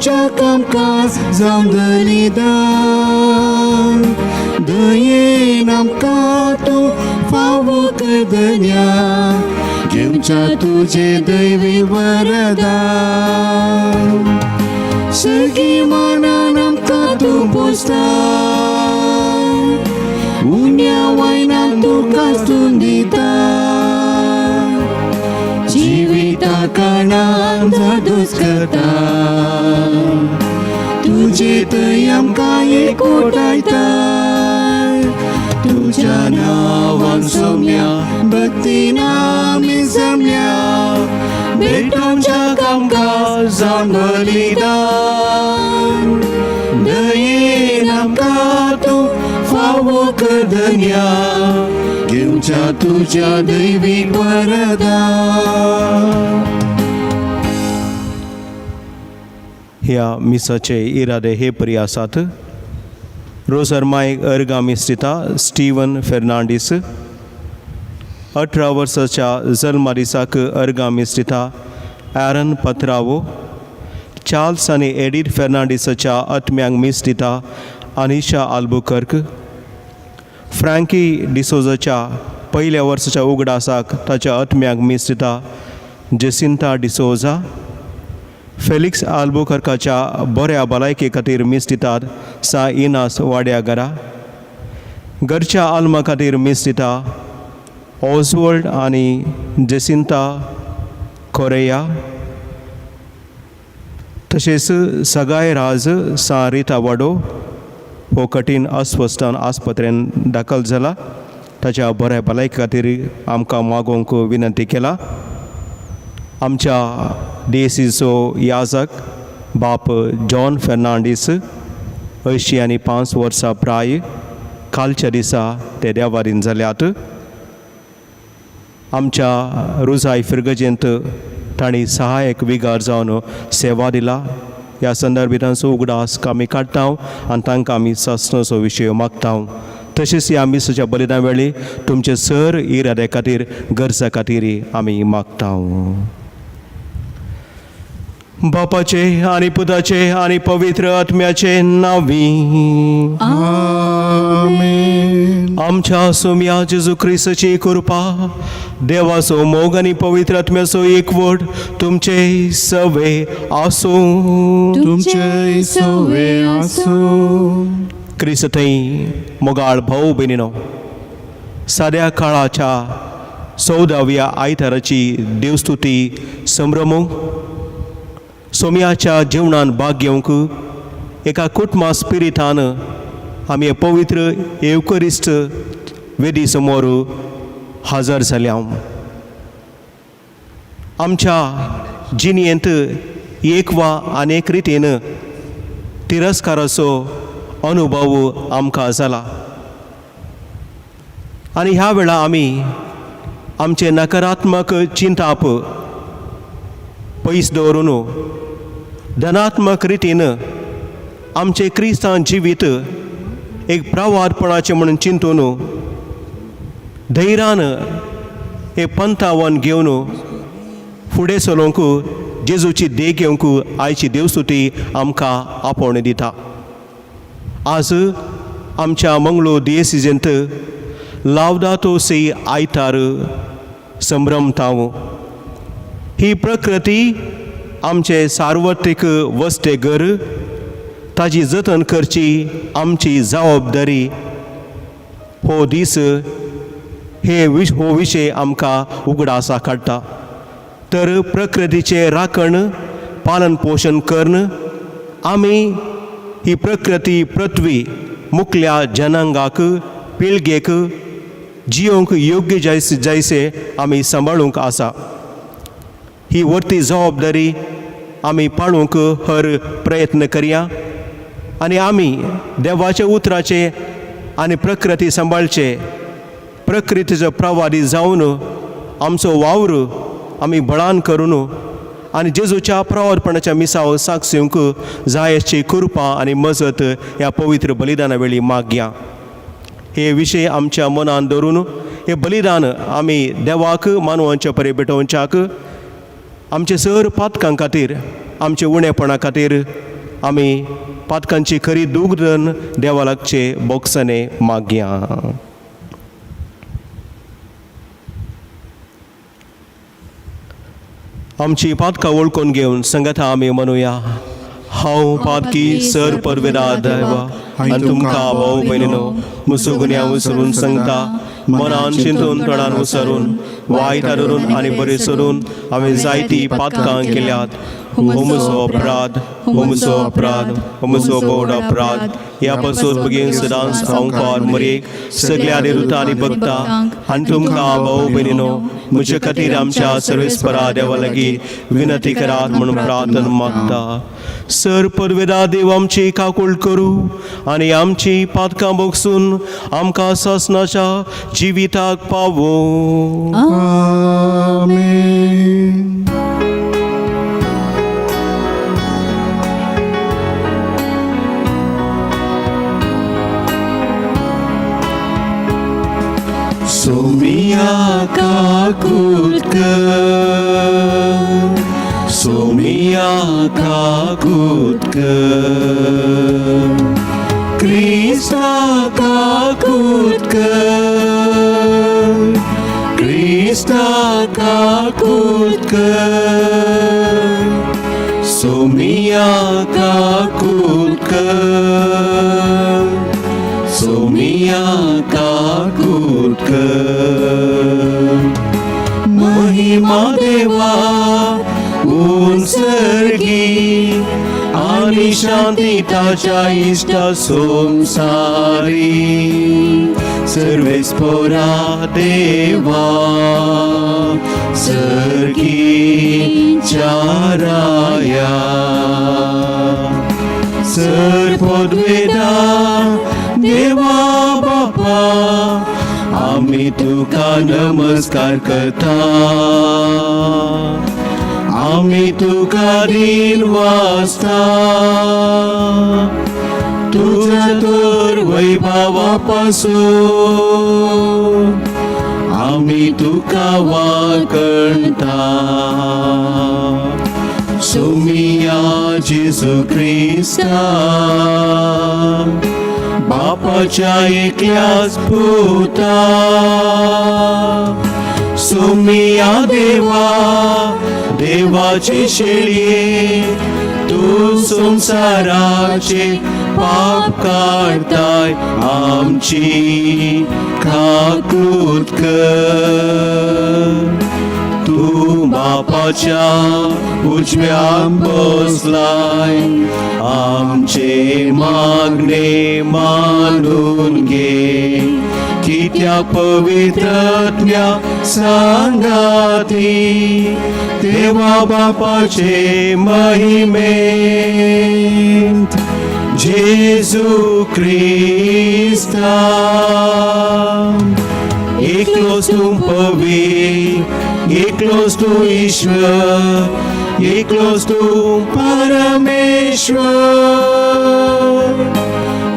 भेटोवच्या कामकाज जावन बलिदान. दयेन आमकां तूं फावो कर धन्या, घेवच्या तुजें दैवी वरदान. सर्गी मानान आमकां तूं पोसता, उण्या वायनान तुका स्तून दिता. जिविता कारणान जादूच करता, तुजे थंय आमकां एकवटायता. तुज्या नांवान सोम्या भक्तीन आमी जमल्या, भेटोवच्या कामकाज जावन बलिदान. दयेन आमकां तूं फावो कर धन्या, घेवच्या तुज्या दैवीक वरदान. ह्या मिसाचे इरादे हे परी आसात. रोजर मायक अर्गा मीस दिता स्टीवन फेर्नांडीस. 18 वर्साच्या जल्मा दिसाक अर्गा मीस दिता एरन पत्रावो. चार्ल्स आनी एडीट फेर्नांडीसाच्या आत्म्यांक मीस दिता अनिशा आल्बुकर्क. फ्रँकी डिसोजाच्या पयल्या वर्साच्या उगडासाक ताच्या आत्म्याक मीस दिता जेसिंता डिसोजा. फेलिक्स आल्बुकर्काच्या बऱ्या भलायके खातीर मीस दितात सा इनास वाड्या घरा. घरच्या आल्मा खातीर मीस दिता ऑजवर्ल्ड आनी जेसिंता कोरेया. तशेंच सगाय राज सा रिता वाडो हो कठीण अस्वस्थान आस्पत्रेन दाखल जाला, ताच्या बऱ्या भलायके खातीर आमकां मागोवंक विनंती केला. आमच्या डिएसीचो याजक बाप जॉन फेर्नांडीस, 85 वर्सां प्राय, कालच्या दिसा ते देवारीन जाल्यात. आमच्या रुजाय फिर्गजेंत तांणी सहायक विगार जावन सेवा दिला. ह्या संदर्भितांचो उगडास आमी काडटा आनी तांकां आमी सासणाचो विशय मागता. तशेंच ह्या मिसाच्या बलिदान वेळी तुमचे सर इराद्या खातीर, गरजा खातीर आमी मागता. बापाचे आनी पुताचे आनी पवित्र आत्म्याचे नांवी. आमेन. आमच्या सोम्या जेजू क्रिस्ताची कृपा, देवाचो मोग आनी पवित्र आत्म्याचो एकवट तुमचे सवे आसूं. तुमचे सवे आसूं. क्रिस्त थंय मोगाळ भाऊ भयणीनो, साद्या काळाच्या 14व्या आयताराची देवस्तुती संभ्रमूंक, सोम्याच्या जेवणान भाग घेवंक एका कुटुंबा स्पिरितान आमी हे पवित्र येवकरिस्त वेदी समोर हजर जाल्या. आमच्या जिणेंत एक वा अनेक रितीन तिरस्काराचो अनुभव आमकां जाला आनी ह्या वेळा आमी आमचे नकारात्मक चिंताप पयस दवरून धनात्मक रितीन आमचें क्रिस्तांव जिवीत एक प्रवादपणाचें म्हणून चिंतून धैर्यान हे पंथावन घेवन फुडें चलोवंक जेजूची देख घेवंक आयची देवस्तुती आमकां आपोवणें दिता. आज आमच्या मंगळूर डिएसिजेंत लावदातो सी आयतार संभ्रमता. ही प्रकृती आमचे सार्वत्रीक वस्तेगर, ताजी जतन करची आमची जबाबदारी. हो दीस हे विश हो विशय आमकां उगडासा काडटा. तर प्रकृतीचें राखण, पालन पोशण करून आमी ही प्रकृती पृथ्वी मुखल्या जनांगाक, पिळगेक जियोंक योग्य जायसे जायसे आमी सांबाळूंक आसा. ही व्हरती जबाबदारी आमी पाळूंक हर प्रयत्न करया आनी आमी देवाच्या उतराचे आनी प्रकृती सांबाळचे प्रकृतीचो प्रवादी जावन आमचो वावर आमी बळान करून आनी जेजूच्या प्रवादपणाच्या मिसाव साक्ष दिवंक जाय अशी कृपा आनी मजत ह्या पवित्र बलिदाना वेळी मागया. हे विशय आमच्या मनान धरून हे बलिदान आमी देवाक मानवांच्या परे भेटोवच्याक, आमचे सर पातकां खातीर, आमचे उणेपणा खातीर आमी पातकांची खरी दूख धरून देवा लागचे बोगसणे मागया. आमची पातकां वळखून घेवन संगता आमी म्हणुया. हांव पातकी सर परवेदा देवा आनी तुमकां भाव भयणीनो मुसो गुन्यांव उसरून सांगता, मनान चिंतून तोंडान उसरून वायट धरून आनी बरें सरून हांवें जायतीं पातकां केल्यात. हो म्हजो अपराध, हो म्हजो अपराध, हो म्हजो भोवड अपराध. ह्या पासून बेगीन सदांच हांव मरेक सगल्या निरुता आनी भक्ता आनी तुमकां भाव भयणीनो म्हजे खातीर आमच्या सर्वेस्परा देवा लागीं विनंती करात म्हणून प्रार्थना मागता. सर परवेदा देव आमची काकूळ करूं आनी आमची पातकां भोगसून आमकां सासणाच्या जिविताक पावों. आमेन. सोमिया काकूत कर, सोमिया काकूत कर, क्रिस्ता काकूत कर, क्रिस्ता काकूत कर, सोमिया काकूत कर, सोमिया काकूत कर. महिमा देवा उंचर्गी आणि शांती ताच्या इश्टा संसारी. सर्वेस्पोरा देवा सर्गीच्या राया, सर पदवेदा देवा बापा, आमी तुका नमस्कार करता, आमी तुका दिन वाचता. तुझ्या तर वैभवा पासून आमी तुका वाकणता. सोमिया जेजू क्रिस्ता, बापाच्या एकल्याच पुता, सोमिया देवा देवाचे शेळये, तू संसाराचे पाप काडताय, आमची काकूत कर. तू बापाच्या उजव्या बसलाय, आमचे मागणे मानून घे. कित्या पवित्रत्म्या सांगाती देवा बापाचे महिमेंत जेजू क्रिस्ता, एकलोच तूं पवित्र, एकलोच तूं ईश्वर, एकलोच तूं परमेश्वर.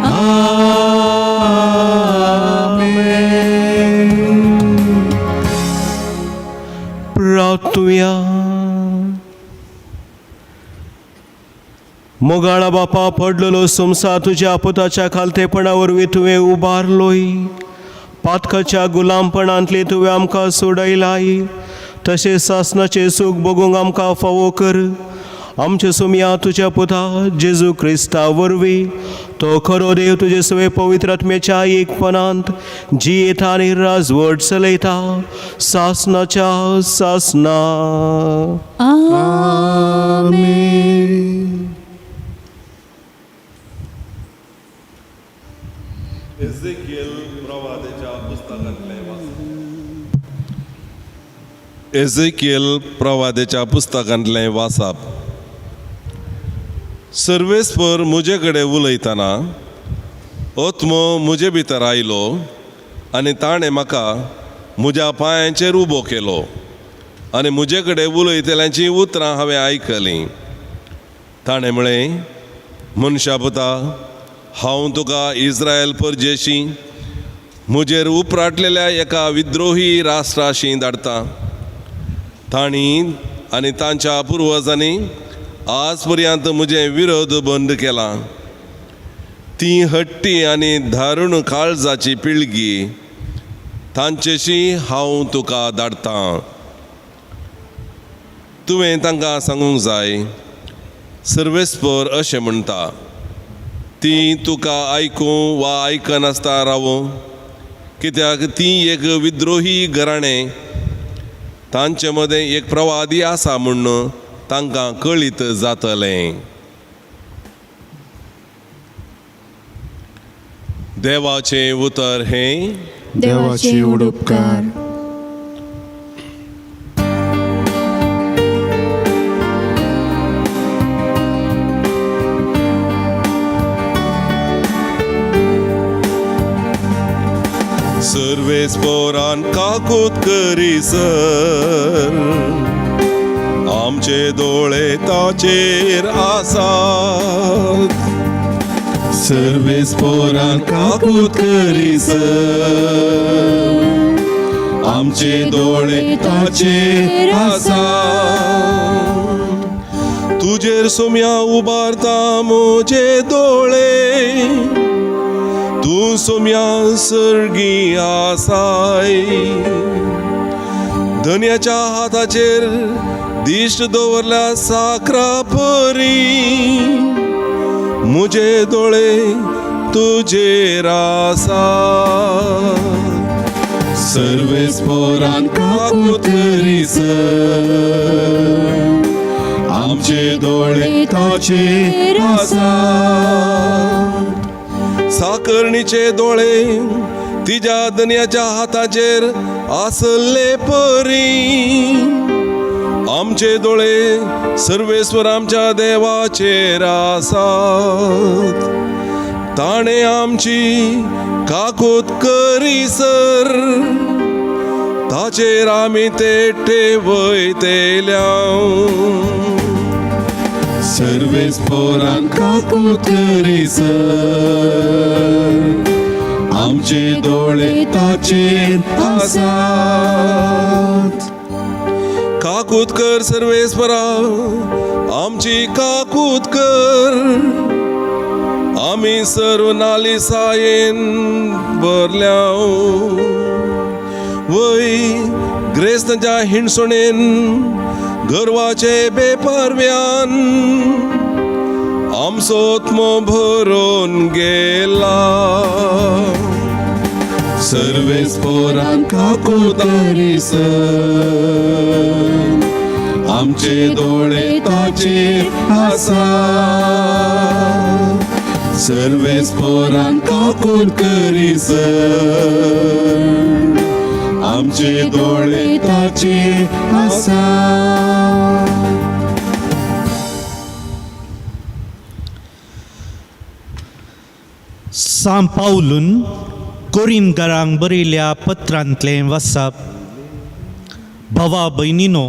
आमेन. प्रार्थुया. मोगाळा बापा, पडलेलो संवसार तुज्या पुताच्या खालतेपणा वरवीं तुवें उबारलोय. पातकाच्या गुलामपणांतली तुवें आमकां सोडयलाय. तशें सासणाचें सूख भोगूंक आमकां फावो कर, आमचे सोमया तुज्या पुता जेजू क्रिस्ता वरवीं. तो खरो देव, तुजे सवे पवित्र आत्म्याच्या एकपणांत जियेता आनी राजवट चलयता सासनाच्या सासना. आमेन. एझेकियल प्रवादेच्या पुस्तकांतलें वाचप. एझेकियल प्रवादेच्या पुस्तकांतलें वाचप. सर्वेस्पर म्हजे कडेन उलयतना आत्मो म्हजे भितर आयलो आनी ताणें म्हाका म्हज्या पांयांचेर उबो केलो आनी म्हजे कडेन उलयतल्यांचीं उतरां हांवें आयकलीं. ताणें म्हळें, मनशा पुता, हांव तुका इस्रायल परजेशी म्हजेर उपराटलेल्या एका विद्रोही राष्ट्राशी धाडटा. तांणी आनी तांच्या पुर्वजांनी आज पर्यंत म्हजें विरोध बंद केलां. ती हट्टी आनी धारुण काळजाची पिळगी, तांचेशी हांव तुका धाडटां. तुवें तांकां सांगूंक जाय, सर्वेस्पर अशें म्हणटा, ती तुका आयकूं वा आयकनासतना रावूं, कित्याक ती एक विद्रोही घराणें, तांचे मदें एक प्रवादी आसा म्हूण तांकां कळीत जातलें. देवाचें उतर हें. देवाचे उपकार. सर्वेस्परान काकूत करीसर आमचे दोळे ताचेर आसात. सर्वेस्परान काकूत करीसर आमचे दोळे ताचेर आसात. तुजेर सोम्या उबारता म्हजे दोळे, तूं सोम्या सर्गी आसाय. धनयाच्या हाताचेर दिश्ट दवरल्या साकरा परी, म्हजे दोळे तुजेर आसा. सर्वेस्परान काकूत करीसर आमचे दोळे ताचेर आसा. साकरणीचे दोळे तिज्या दनयाच्या हाताचेर आसले परी, आमचे दोळे सर्वेस्वर आमच्या देवाचेर आसात. ताणें आमची काकूत करीसर ताचेर आमी ते ठेवयतल्या. सर्वेस्परान काकूत करीसर आमचे दोळे ताचेर आसात. काकूत कर सर्वेस्परा, आमची काकूत कर. आमी सर्व नालिसायेन भरल्या वय, ग्रेस्तांच्या हिणसणेन गर्वाचे बेपारव्यान आमचो आत्मो भरून गेला. सर्वेस्परान काकूत करीसर आमचे दोळे ताचेर आसात. सर्वेस्परान काकूत करीसर आमचे दोळे ताचेर आसात. सां पावलून कोरिंदकारांक बरयल्या पत्रांतलें वाचप. भावा भयणीनो,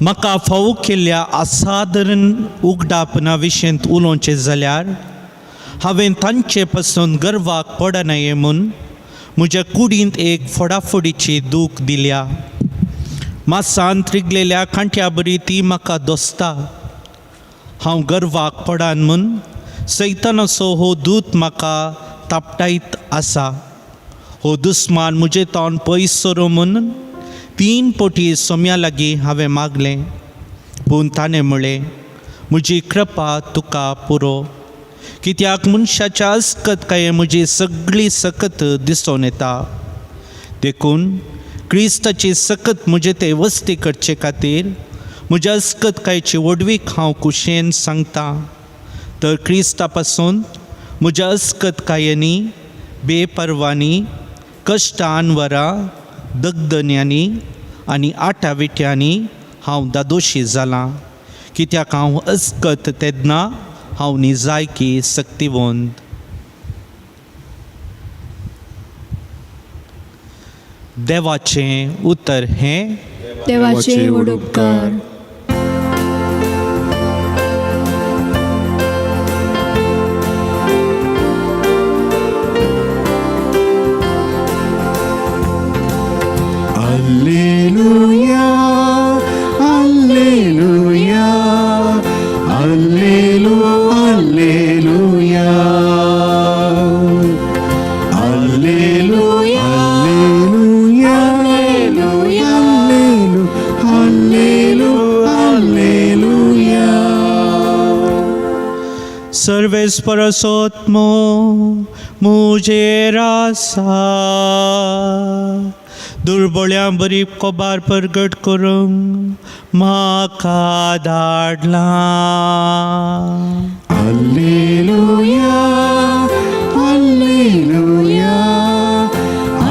म्हाका फावो केल्ल्या असादारण उगडापणा विशयंत उलोवचें जाल्यार हांवें तांचे पासून गर्वाक पडनाये म्हूण म्हज्या कुडींत एक फोडाफोडीची दूख दिल्या. मासांत रिगलेल्या कांट्या बरी ती म्हाका दोसता. हांव गर्वाक पडान म्हूण सैतानाचो हो दूत म्हाका तापटायत आसा. हो दुस्मान म्हजें तोंड पयस सरूं म्हूण 3 पटी सोम्या लागीं हांवें मागलें, पूण ताणें म्हळें, म्हजी कृपा तुका पुरो, कित्याक मनशाच्या अस्कतकाये म्हजी सगळी सकत दिसून येता. देखून क्रिस्ताची सकत म्हजे ते वस्ती करचे खातीर म्हज्या अस्कतकायेची व्हडवीक हांव कुशेन सांगता. तर क्रिस्ता पासून म्हज्या अस्कतकायेनी, बेपरवानी, कश्टान वरां, दगदन्यांनी आनी आटाविट्यांनी हांव दादोशी जालां, कित्याक हांव अस्कत तेन्ना हांव निजायकी सक्तिवंत. देवाचें उतर हें. देवाचे उपकार. Alleluia, Alleluia, Alleluia, Alleluia, Allelu, Alleluia. सर्वेस्परसोत्मो मुजेर आसा दुर्बोळ्यां बरी कोबार परगट करूंक म्हाका धाडला. Alleluia, Alleluia,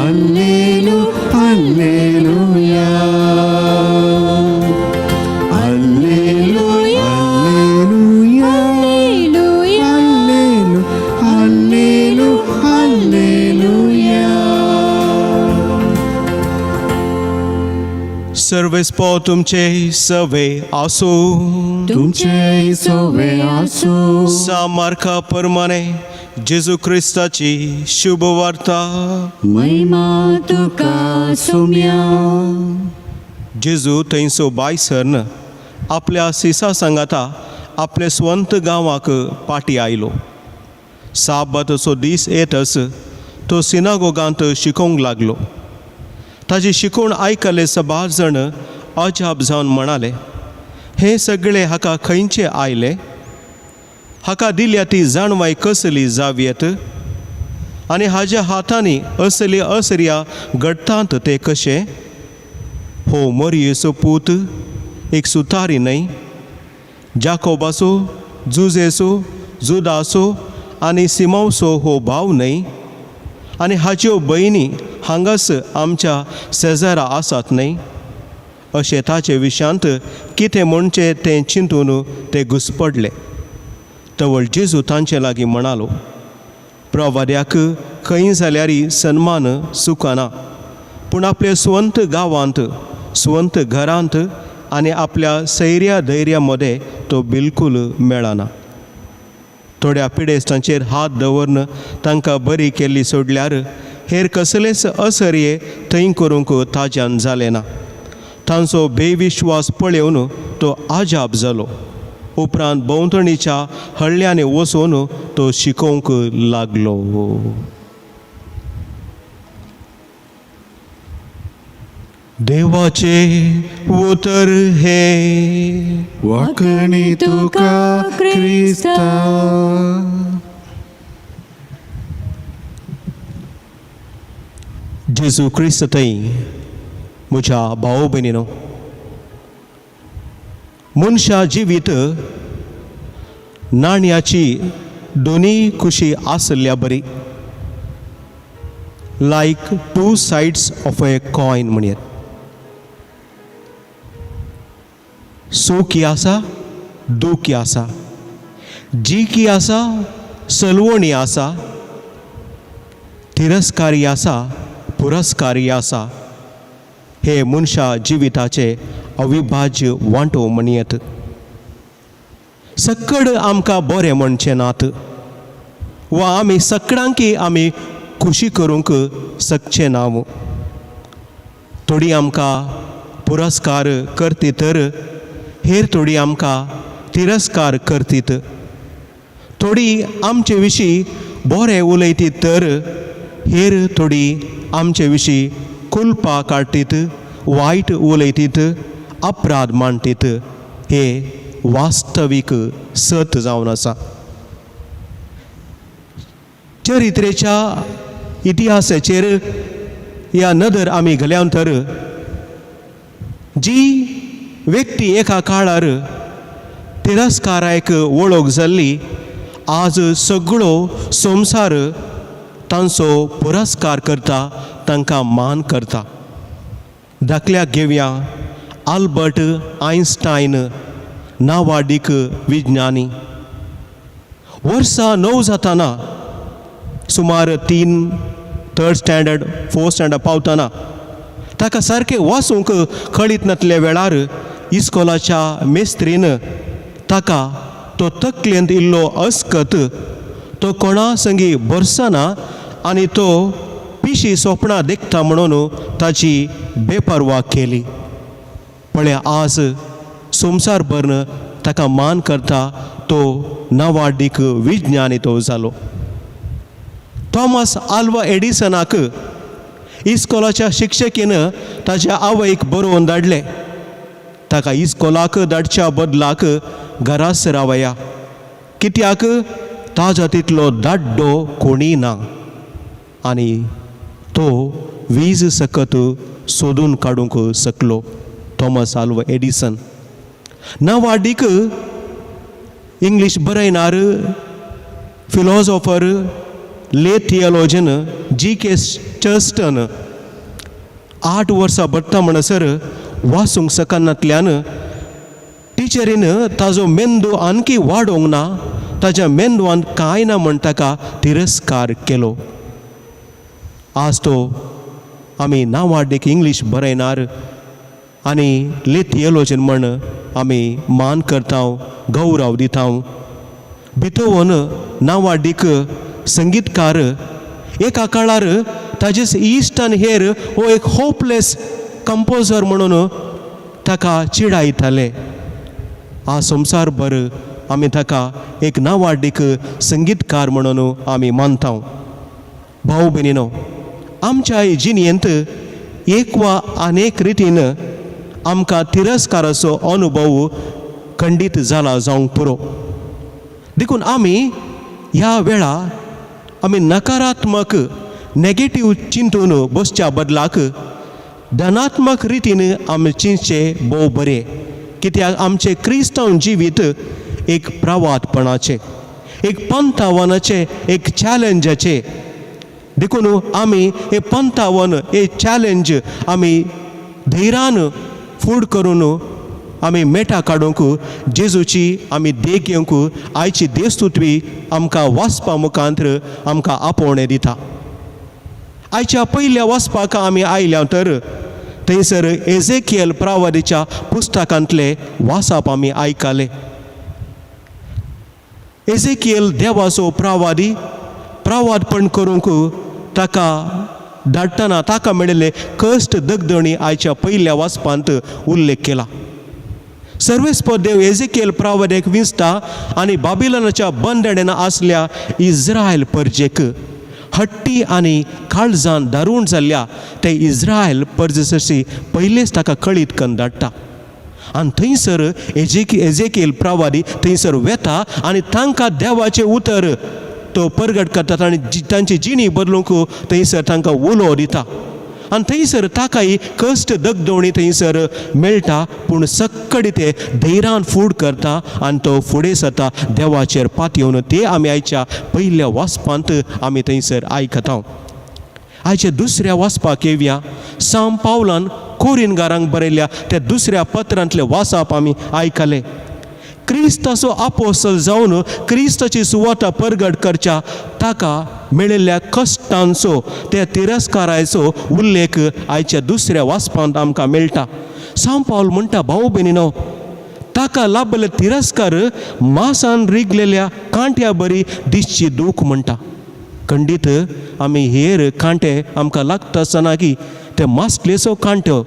Allelu, Alleluia. Allelu, Alleluia, Allelu, Allelu, Alleluia. सर्वेस्पो तुमचे सवे आसूं. तुमचे सवे आसूं. सा मार्का प्रमाणे जेजू क्रिस्ताची शुभ वार्ता. महिमा तुका सोम्या. जेजू थंयसो बायसर्न आपल्या सिसा सांगाता आपले स्वंत गांवाक पाटी आयलो. साबाताचो दीस येतच तो सिनागोगांत शिकोवंक लागलो. ताजी शिकवण आयकले सबार जाण अजाप जावन म्हणाले, हे सगळे हाका खंयचे आयले? हाका दिल्या ती जाणवाय कसली जावयेत आनी हाज्या हातांनी असली असर्या घडटात ते कशे? हो मरियेचो पूत, एक सुतारी न्हय? जाकोबाचो, जुजेचो, जुदाचो आनी सिमांवचो हो भाव न्हय? आनी हाच्यो भयणी हांगास आमच्या शेजारा आसात न्हय? अशें ताचे विशयांत कितें म्हणचें तें चिंतून ते घुसपडले. तवळ जेजू तांचे लागीं म्हणालो, प्रवाद्याक खंय जाल्यार सन्मान चुकना, पूण आपल्या स्वंत गांवांत, स्वंत घरांत आनी आपल्या सैर्या धैर्या मदें तो बिलकूल मेळना. थोड्या पिडेस्तांचेर हात दवरून तांकां बरी केल्ली सोडल्यार हेर कसलेच असर्ये थंय करूंक ताज्यान जालें ना. तांचो बेविश्वास पळोवन तो आजाप जालो. उपरांत भोंवतणीच्या हळ्ळ्यांनी वचून तो शिकोवंक लागलो. देवाचे उतर हे. वाकणी तुका क्रिस्ता. जेजू क्रिस्त थंय म्हज्या भाव भयणीनो, मनशा जिवीत नाण्याची दोनी कुशी आसल्या बरी, like two sides of a coin म्हणयेत. सुखी आसा, दुखी आसा, जिखी आसा, सलवणी आसा, तिरस्कारी आसा, पुरस्कारी आसा. हे मनशा जिविताचे अविभाज्य वांटो म्हणयेत. सकड आमकां बरें म्हणचें नात वा आमी सकडांकी आमी खुशी करूंक शकचे ना. थोडी आमकां पुरस्कार करती तर हेर थोडी आमकां तिरस्कार करतीत. थोडी आमचे विशीं बरें उलयतीत तर हेर थोडी आमचे विशीं कुलपां काडटीत, वायट उलयतीत, अपराध मांडटीत. हे वास्तवीक सत जावन आसा. चरित्रेच्या इतिहासाचेर ह्या नदर आमी घाल्या तर जी व्यक्ती एका काळार तिरस्काराक वळख जाल्ली, आज सगळो संवसार तांचो पुरस्कार करता, तांकां मान करता. दाखल्याक घेवया आल्बर्ट आयन्स्टायन नावाडीक विज्ञानी. वर्सां 9 जाताना, सुमार 3 थर्ड स्टँडर्ड फोर्थ स्टँडर्ड पावतना, ताका सारकें वाचूंक कळीत नासल्या वेळार इस्कोलाच्या मेस्त्रीन ताका तो तकलेंत इल्लो अस्कत, तो कोणा संगी भरसना आनी तो पिशी सोपणां देखता म्हणून ताची बेपर्वा केली. पळय, आज संवसार भरून ताका मान करता, तो नावाडीक विज्ञानी तो जालो. थॉमस आल्वा एडिसनाक इस्कोलाच्या शिक्षकीन ताच्या आवयक बरोवन धाडलें, ताका इस्कोलाक धाडच्या बदलाक घरास रावया, कित्याक ताजो तितलो दाड्डो कोणी ना आनी तो वीज सकत सोदून काडूंक शकलो. थॉमस आल्वा एडिसन नावाडीक इंग्लीश बरयणार, फिलॉसॉफर, ले थियोलॉजन जी के चर्स्टन 8 वर्सां भरता म्हणसर वाचूंक शकनातल्यान टिचरीन ताजो मेंदू आणखी वाडोवंक ना, ताज्या मेंदवान कांय ना म्हण ताका तिरस्कार केलो. आज तो आमी नांवाडीक इंग्लीश बरयणार आनी ले थियोलॉजन म्हण आमी मान करता, गौरव दिता. बितोवन नांवाडीक संगीतकार एका काळार ताजेच इश्ट आनी हेर हो एक होपलेस कंपोजर म्हणून ताका चिडायताले. आज संवसारभर आमी ताका एक नांवाडीक संगीतकार म्हणून आमी मानता. भाव भयणीनो, आमच्या जिणेंत एक वा अनेक रितीन आमकां तिरस्काराचो अनुभव खंडीत जाला जावंक पुरो. देखून आमी ह्या वेळा आमी नकारात्मक नेगेटीव चिंतून बसच्या बदलाक धनात्मक रितीन आमी चिंतचें भोव बरें, कित्याक आमचें क्रिस्तांव जिवीत एक प्रवादपणाचें, एक पंथावनाचें, एक चॅलेंजाचें. देखून आमी हे पंथावन, हे चॅलेंज आमी धैर्यान फूड करून आमी मेटा काडूंक जेजूची आमी देख घेवंक आयची देस्तुतवी आमकां वाचपा मुखांत्र आमकां आपोवणें दिता. आयच्या पयल्या वाचपाक आमी आयल्या तर थंयसर एझेकियल प्रावादीच्या पुस्तकांतले वाचप आमी आयकले. एझेकियल देवाचो प्रावादी प्रावादपण करूंक ताका धाडटना ताका मेळिल्ले कश्ट दगदणी आयच्या पयल्या वाचपांत उल्लेख केला. सर्वेस्पर देव एझेकियल प्रावाद्याक विंचता आनी बाबिलनाच्या बंदण्यान आसल्या इस्रायल परजेक हट्टी आनी काळजान दारूण जाल्ल्या ते इस्रायल परजेसशी पयलेच ताका कळीत कन्न धाडटा. आनी थंयसर एझेकियल प्रावादी थंयसर वेता आनी तांकां देवाचें उतर तो परगट करता आनी तांची जिणी बदलूंक थंयसर तांकां उलो दिता. आनी थंयसर ताकाय कश्ट दगदवणी थंयसर मेळटा, पूण सक्कडी ते धैर्यान फूड करता आनी तो फुडें सरता देवाचेर पातयेवन. ते आमी आयच्या पयल्या वाचपांत आमी थंयसर आयकता. आयच्या दुसऱ्या वाचपाक येवया. सांव पावलान कोरिनगारांक बरयल्या त्या दुसऱ्या पत्रांतलें वाचप आमी आयकलें. क्रिस्ताचो आपोसल जावन क्रिस्ताची सुवाता परगट करच्या ताका मेळिल्ल्या कश्टांचो, त्या तिरस्काराचो उल्लेख आयच्या दुसऱ्या वाचपांत आमकां मेळटा. सांव पावल म्हणटा, भाव भयणीनो, ताका लाभले तिरस्कार मासान रिगलेल्या कांट्या बरी दिसची दूख म्हणटा. खंडीत आमी हेर कांटे आमकां लागता आसतना की ते मासलेचो कांटो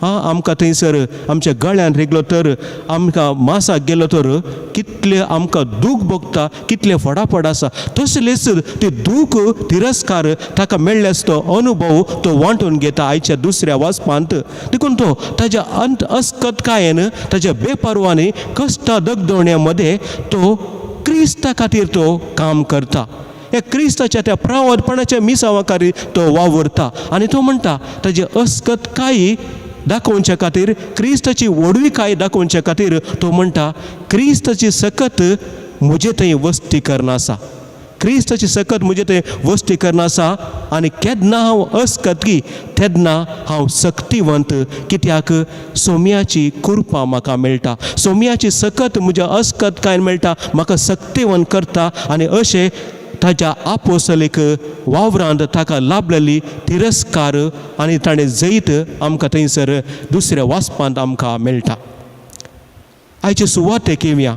आमकां थंयसर आमच्या गळ्यान रिगलो तर, आमकां मासाक गेलो तर कितले आमकां दूख भोगता, कितले फटाफट आसा. तसलेच ते दूख तिरस्कार ताका मेळ्ळ्याच तो अनुभव तो वांटून घेता आयच्या दुसऱ्या वाचपांत. देखून तो ताज्या अंत अस्कतकायेन, ताज्या बेपर्वानी कश्टा दगदवण्या मदें तो क्रिस्ता खातीर तो काम करता. ह्या क्रिस्ताच्या त्या प्रावदपणाच्या मिसांवा खातीर तो वावुरता आनी तो म्हणटा ताजी अस्कतकाय दाखोवच्या खातीर, क्रिस्ताची व्हडविकाय दाखोवच्या खातीर तो म्हणटा क्रिस्ताची सकत म्हजे थंय वस्ती करना आसा, क्रिस्ताची सकत म्हजे थंय वस्ती करना आसा आनी केन्ना हांव अस्कतकी तेन्ना हांव सक्तिवंत, कित्याक सोम्याची कृपा म्हाका मेळटा, सोम्याची सकत म्हज्या अस्कतकायन मेळटा, म्हाका सक्तिवंत करता. आनी अशें ताज्या आपोसलीक वावरांत ताका लाभलेली तिरस्कार आनी ताणें जैत आमकां थंयसर दुसऱ्या वाचपांत आमकां मेळटा. आयचे सुवातेक येवया.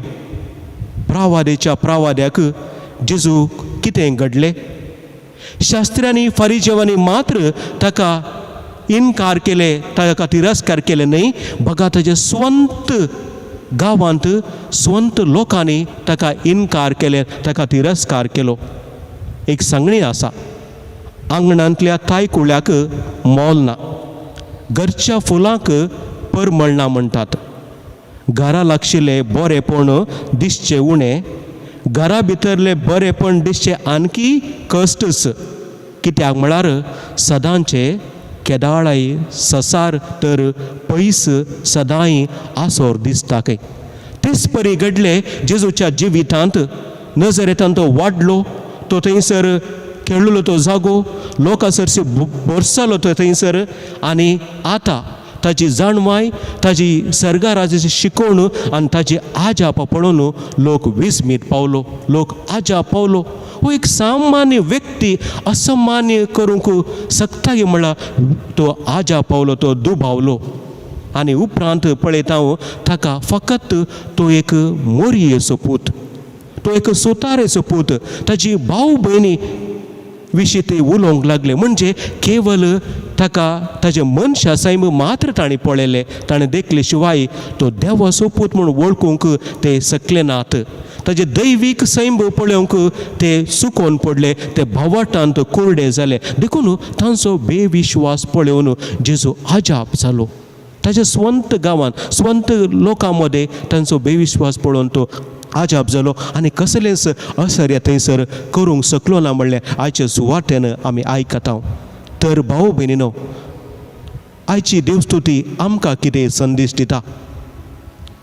प्रावादेच्या प्रावाद्याक जेजू कितें घडलें? शास्त्र्यांनी फारिजेवांनी मात्र ताका इनकार केले, ताका तिरस्कार केले न्हय, बगा ताजे स्वंत गांवांत स्वंत लोकांनी ताका इनकार केले, ताका तिरस्कार केलो. एक सांगणी आसा, आंगणांतल्या तायकुळ्याक मोल ना, घरच्या फुलांक परमळ ना म्हणटात. घरा लागशिल्लें बरेंपण दिसचें उणें, घरा भितरलें बरेंपण दिसचें आणकी कश्टच. कित्याक म्हळ्यार सदांचें केदाळाय ससार तर पयस सदांय आसोर दिसता खंय. तेच परी घडलें जेजूच्या जिवितांत. नजरेंतान तो वाडलो, तो थंयसर खेळ्ळो तो जागो, लोकां सरशी भरसलो तो थंयसर. आनी आतां ताजी जाणवाय, ताजी सर्गाराजाची शिकवण आनी ताजी आजाप पळोवन लोक विस्मीत पावलो, लोक आजाप पावलो. हो एक सामान्य व्यक्ती असामान्य करूंक शकता म्हणल्यार तो आजाप पावलो, तो दुबावलो. आनी उपरांत पळयता हांव ताका फकत तो एक मोरयेचो पूत, तो एक सुतारेचो पूत, ताजी भाव भयणी विशीं ते उलोवंक लागले. म्हणजे केवल ताका ताजें मनशा सैम मात्र ताणें पळयलें, ताणें देखले शिवाय तो देवाचो पूत म्हूण वळखूंक ते शकले नात. ताजें दैवीक सैम पळोवंक ते सुकोवन पडले, ते भावाटांत कुरडे जाले. देखून तांचो बेविश्वास पळोवन जेजू अजाप जालो. ताच्या स्वंत गांवांत स्वंत लोकां मदें तांचो बेविश्वास पळोवन तो आजाप जालो आनी कसलेंच असर्य थंयसर करूंक शकलो ना म्हणलें आयचे सुवातेन आमी आयकता. तर भाव भयणीनो, आयची देवस्तुती आमकां कितें संदेश दिता?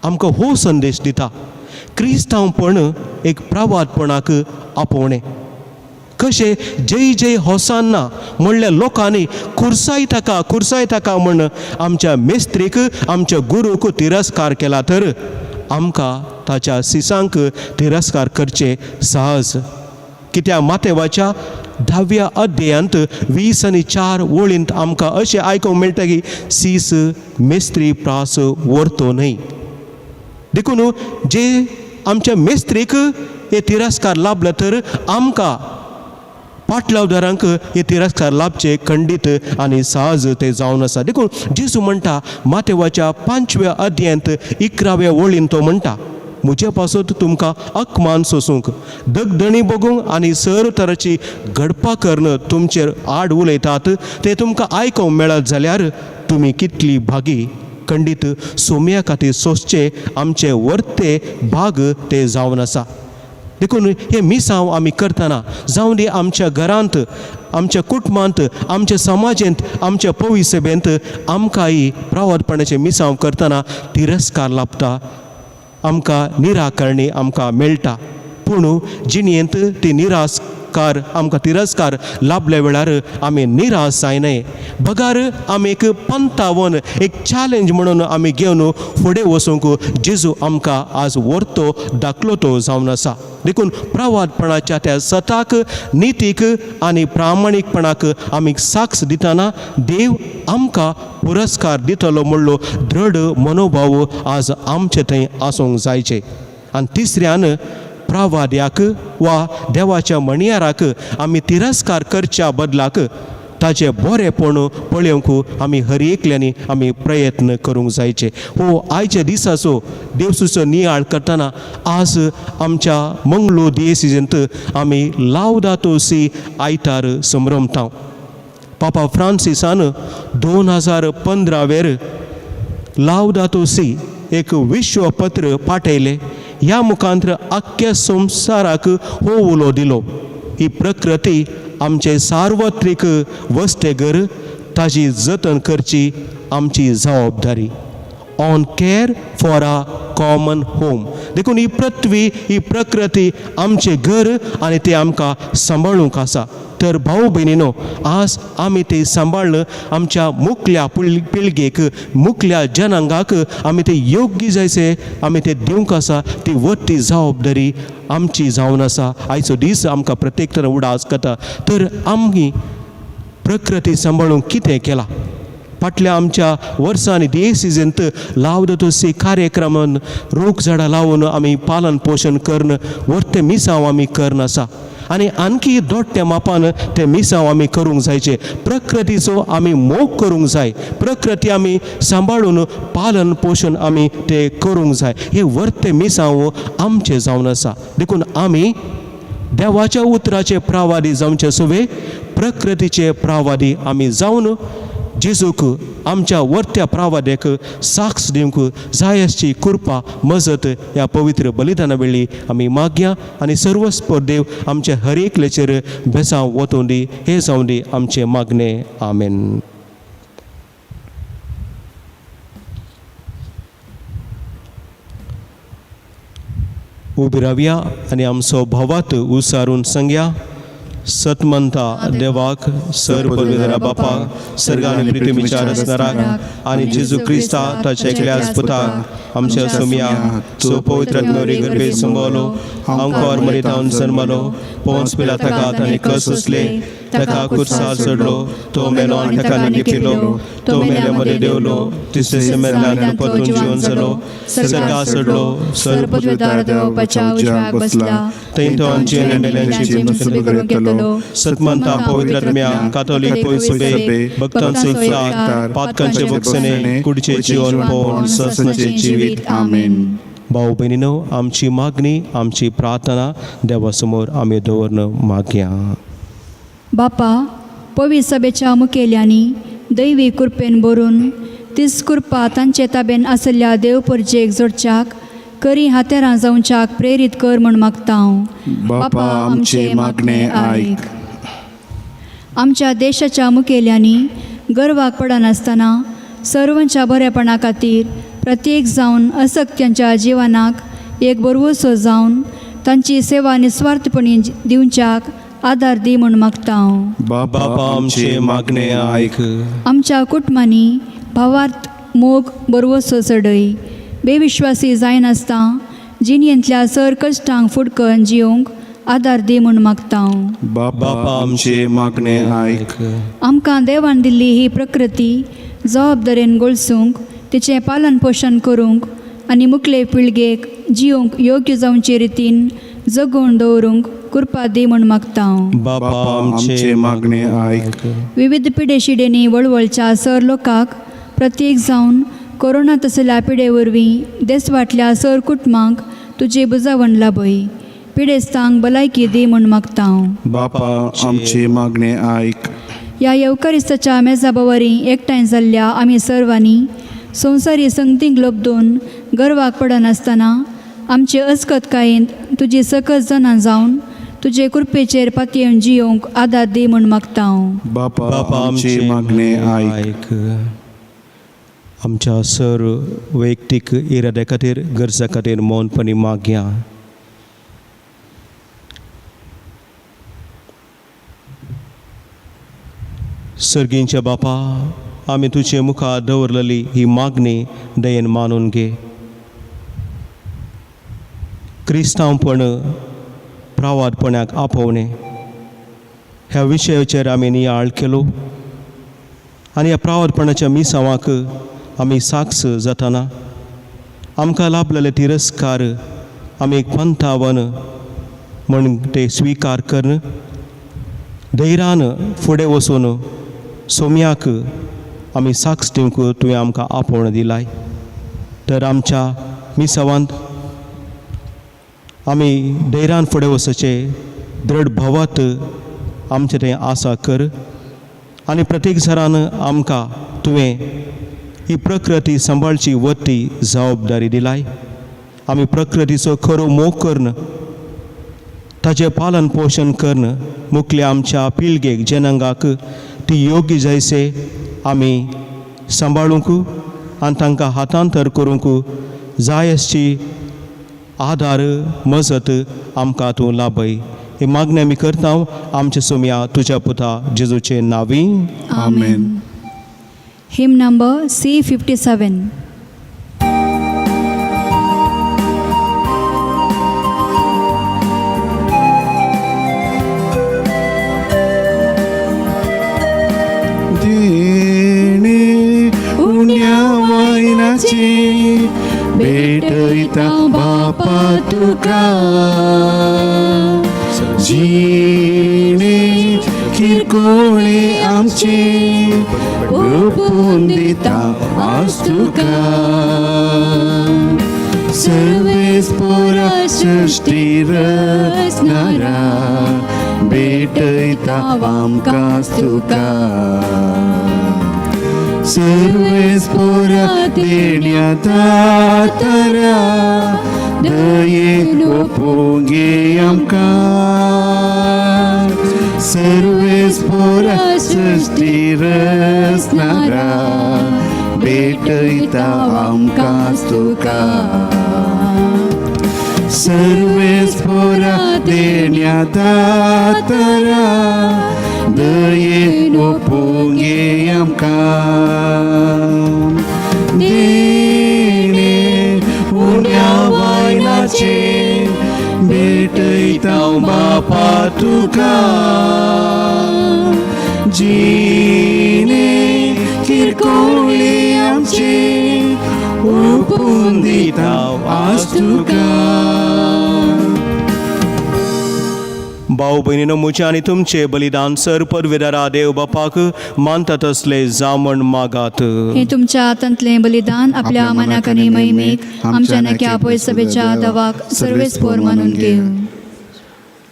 आमकां हो संदेश दिता, क्रिस्तांवपण एक प्रवादपणाक आपोवणें. कशें जय जय होसान्ना म्हणल्या लोकांनी खुर्साय ताका, खुर्साय ताका म्हण आमच्या मेस्त्रीक, आमच्या गुरूक तिरस्कार केला, तर आमकां ताच्या सिसांक तिरस्कार करचें सहज. कित्याक मातेवाच्या 10व्या अध्यायांत 20 आनी 4 वळींत आमकां अशें आयकूंक मेळटा की सीस मेस्त्री प्रास व्हरतो न्हय. देखून जे आमच्या मेस्त्रीक हे तिरस्कार लाभले, तर आमकां पाटलावदारांक हे तिरस्कार लाभचे खंडीत आनी सहज ते जावन आसा. देखून जेजू म्हणटा मातेवाच्या 5व्या अध्यायांत 11व्या वळीन तो म्हणटा, म्हजे पासत तुमकां अकमान सोसूंक, दगदणी भोगूंक आनी सर तराची घडपा करून तुमचेर आड उलयतात ते तुमकां आयकूंक मेळत जाल्यार तुमी कितली भागी. खंडीत सोम्या खातीर सोंसचे आमचे वर्ते भाग ते जावन आसा. देखून हे मिसांव आमी करतना, जावं दी आमच्या घरांत, आमच्या कुटुंबांत, आमच्या समाजेंत, आमच्या पवी सभेंत, आमकांय प्रावतपणाचे मिसांव करतना तिरस्कार लाभता, आमकां निराकरणी आमकां मेळटा. पूण जिणेंत ती निरासकार आमकां तिरस्कार लाभल्या वेळार आमी निराश जायनाय, बगार आमी एक पंतावन, एक चॅलेंज म्हणून आमी घेवन फुडें वचूंक जेजू आमकां आज व्हरतो दाखलो तो जावन आसा. देखून प्रवादपणाच्या त्या सताक, नितीक आनी प्रामाणीकपणाक आमी साक्ष दितना देव आमकां पुरस्कार दितलो म्हणलो दृढ मनोभाव आज आमचे थंय आसूंक जायचे. आनी तिसऱ्यान, प्रवाद्याक वा देवाच्या म्हणयाराक आमी तिरस्कार करच्या बदलाक ताचें बरेंपण पळोवंक आमी हर एकल्यांनी आमी प्रयत्न करूंक जायचे. हो आयच्या दिसाचो देवसूचो नियाळ करतना आज आमच्या मंगळूर दियेसिजेंत आमी लावदातो सी आयतार संभ्रमता. पापा फ्रांसिसान 2015वेर लावदातो सी एक विश्वपत्र पाठयलें. ह्या मुखांत्र आख्ख्या संवसाराक हो उलो दिलो, ही प्रकृती आमचे सार्वत्रीक वस्तेगर, ताजी जतन करची आमची जबाबदारी. On care for a common home. देखून ही पृथ्वी, ही प्रकृती आमचें घर आनी तें आमकां सांबाळूंक आसा. तर भाऊ भयणीनो, आज आमी तें सांबाळ्ळ आमच्या मुखल्या पिळगेक, मुखल्या जनांगाक आमी तें योग्य जायचे आमी तें दिवंक आसा. ती वट्टी जबाबदारी आमची जावन आसा. आयचो दीस आमकां प्रत्येक तरा उडास करता. तर आमी प्रकृती सांबाळूंक कितें केलां फाटल्या आमच्या वर्सांनी? दियेसिजेंत लावदातो सी कार्यक्रमान रूख झाडां लावन आमी पालन पोशण करून वर्ते मिसांव आमी करून आसा आनी आणखी दोट्ट्या मापान ते मिसांव आमी करूंक जायचे. प्रकृतीचो आमी मोग करूंक जाय, प्रकृती आमी सांबाळून पालन पोशण आमी ते करूंक जाय. हे वर्ते मिसांव आमचे जावन आसा. देखून आमी देवाच्या उतराचे प्रावादी जावचे सुवे प्रकृतीचे प्रावादी आमी जावन जेजूक आमच्या वर्त्या प्रावाद्याक साक्ष दिवंक जाय आसची कृपा मजत ह्या पवित्र बलिदाना वेळी आमी मागया आनी सर्वस्पर देव आमच्या हर एकल्याचेर बेसांव वतूं दी, हे जावं दी आमचें मागणें. आमेन. उबी रावया आनी आमचो भावात उसारून सांगया. सतमंता देवाक सर पदवीधरा बापा सर्ग आनी पृथ्वीच्या रचणाराक आनी जेजू क्रिस्ता ताच्या एकल्या पुताक आमच्या सोमया जो पवित्र आत्म्यावरी गर्भेत संभवलो, आंकोर मरितावन जन्मलो, पोंस पिलाता ताणें कस सोंसले, ताका कुर्सार चडलो, तो मेलो आनी ताका लिपिलो, तो मेल्या मदें देंवलो, तिसरे मेल्ल्यान परतून जिवन जालो, सर्गार चडलो, सर पदवीधर देवाच्या उजव्याक बसला, थंय तो आमची आनी मेल्यांची मसुबी करूंक येतलो. सतमंता पवित्र आत्म्या कातोलीक पयसुबे भक्तांचो एकचार पातकांचे भोगसणे कुडचे जिवन पोवन ससनाचें जिवीत. आमेन. भाऊ भयणीनो, आमची मागणी आमची प्रार्थना देवा समोर आमी दवरन मागया. बापा, पवी सभेच्या मुखेल्यांनी दैवी कृपेन भरून तीच कृपा तांचे ताबेन आशिल्ल्या देव परजेक जोडच्याक करी हातेरां जावच्याक प्रेरीत कर म्हूण मागता हांव. बापा, आमचे मागणें आयक. आमच्या देशाच्या मुखेल्यांनी गर्वाक पडनासतना सर्वांच्या बरेपणा खातीर प्रत्येक जावन असक्त्यांच्या जिवनाक एक बरवसो जावन तांची सेवा निस्वार्थपणी दिवच्याक आदार दी म्हूण मागता हांव. बापा, बापा, आमचे मागणें आयक. आमच्या कुटुंबांनी भावार्थ मोग बरवसो चडय बेविश्वासी जायनासतना जिणेंतल्या सर कश्टांक फुडकन जिवंक आदार दी म्हूण मागता हांव. बापा, आमचे मागणें आयक. आमकां देवान दिल्ली ही प्रकृती जबाबदारेन गोळसूंक, तिचें पालन पोशण करूंक आनी मुखले पिळगेक जिवंक योग्य जावचे रितीन जगोवन दवरूंक कृपा दी म्हूण मागता हांव. बापा, आमचे मागणें आयक. विविध पिडेशिडेंनी वळवळच्या सर लोकांक प्रत्येक जावन कोरोना तसल्या पिडे वरवीं देसवाटल्या सर कुटुंबांक तुजी बुजावण लाभय, पिडेस्तांक भलायकी दी म्हूण मागता हांव. बापा, आमचे मागणें आयक. ह्या येवकारिस्ताच्या मेजा बवरी एकठांय जाल्ल्या आमी सर्वांनी संवसारी संगतींक लब्दून गर्वाक पडनासतना आमचे अस्कतकायेंत तुजी सकस जाणां जावन तुजे कृपेचेर पातयेवन जियोवंक आदार दी म्हूण मागता हांव. बापा, बापा, आमचे मागणें आयक. आमच्या सर वैयक्तीक इराद्या खातीर गरजा खातीर मौनपणी मागया. सर्गींच्या बापा, आमी तुजे मुखार दवरलेली ही मागणी दयेन मानून घे. क्रिस्तांवपण प्रावादपणाक आपोवणें ह्या विशयाचेर आमी नियाळ केलो आनी ह्या प्रावादपणाच्या मिसांवाक आमी साक्ष जातना आमकां लाभलेले तिरस्कार आमी एक पंथावन म्हण ते स्विकार करून धैर्यान फुडें वचून सोम्याक आमी साक्ष दिवंक तुवें आमकां आपोवणें दिलाय. तर आमच्या मिसावांत आमी धैर्यान फुडें वचचें दृढ भवत आमचें तें आसा कर आनी प्रत्येक जरान आमकां तुवें ही प्रकृती सांबाळची वती जबाबदारी दिलाय. आमी प्रकृतीचो खरो मोग करून ताचें पालन पोशण करून मुखल्या आमच्या पिळगेक जनांगाक ती योग्य जायसे आमी सांबाळूंक आनी तांकां हातांतर करूंक जाय आसची आदार मजत आमकां तूं लाभय. ही मागणी आमी करता आमच्या सोमया तुज्या पुता जेजूचे नांवी. आमेन. Hymn number C57. देणे उण्या वायनाचे भेटयता बापा तुका, जिणे किरकोळे आमचे ओपून दिता आज तुका. सर्वेस्पोरा सृश्टी रचणारा भेटयता आमकां तुका सर्वेस्पोरा देण्या दातारा दयेन ओपून घे आमकां सर्वेस्पोरा सृश्टी रचणारा भेटयता आमकां तुका सर्वेस्पोरा देण्या दातारा दयेन ओपून घे आमकां देणे उण्या वायनाचे भेटयता बापा तुका जिणे किरकोळे आमचे ओपून दिता आज तुका. भाऊ भयणीनो, म्हजें आनी तुमचें बलिदान सर पदवेदारा देव बापाक मानता तसलें जावं मागात. हे तुमच्या हातांतलें बलिदान आपल्या मनाक आनी महिमेक आमच्या नक्या पय सभेच्या दवाक सर्वेस्पोर मानून घेव.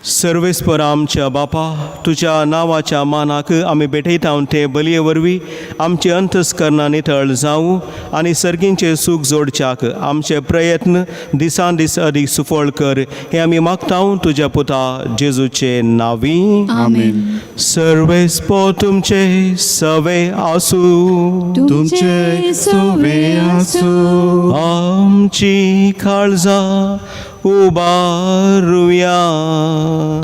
सर्वेस्पर आमच्या बापा, तुज्या नांवाच्या मानाक आमी भेटयता ते बलये वरवीं आमचे अंतस्करणां नितळ जावं आनी सर्गींचें सूख जोडच्याक आमचे प्रयत्न दिसान दीस अदीक सुफळ कर, हें आमी मागता तुज्या पुता जेजूचे नांवी. आमेन. सर्वेस्पो तुमचे सवे आसूं. तुमचे सोवे आसूं. आमची काळजां उबारुया.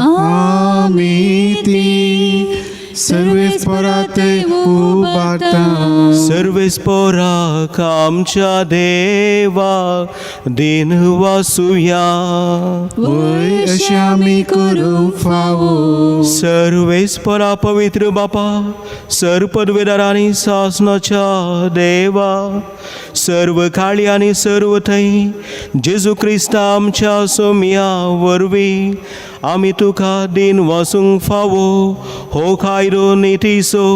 आमी ती सर्वेस्परा ते उबारता. सर्वेस्पोराक आमच्या देवा दिन वासुया. वय अशें आमी करूंक फावो. सर्वेस्परा पवित्र बापा, सर पदवेदार आनी सासनाच्या देवा, सर्व काळी आनी सर्व थंय जेजू क्रिस्ता आमच्या सोम्या वरवीं आमी तुका दिन वासूंक फावो. हो कायदो नितीसो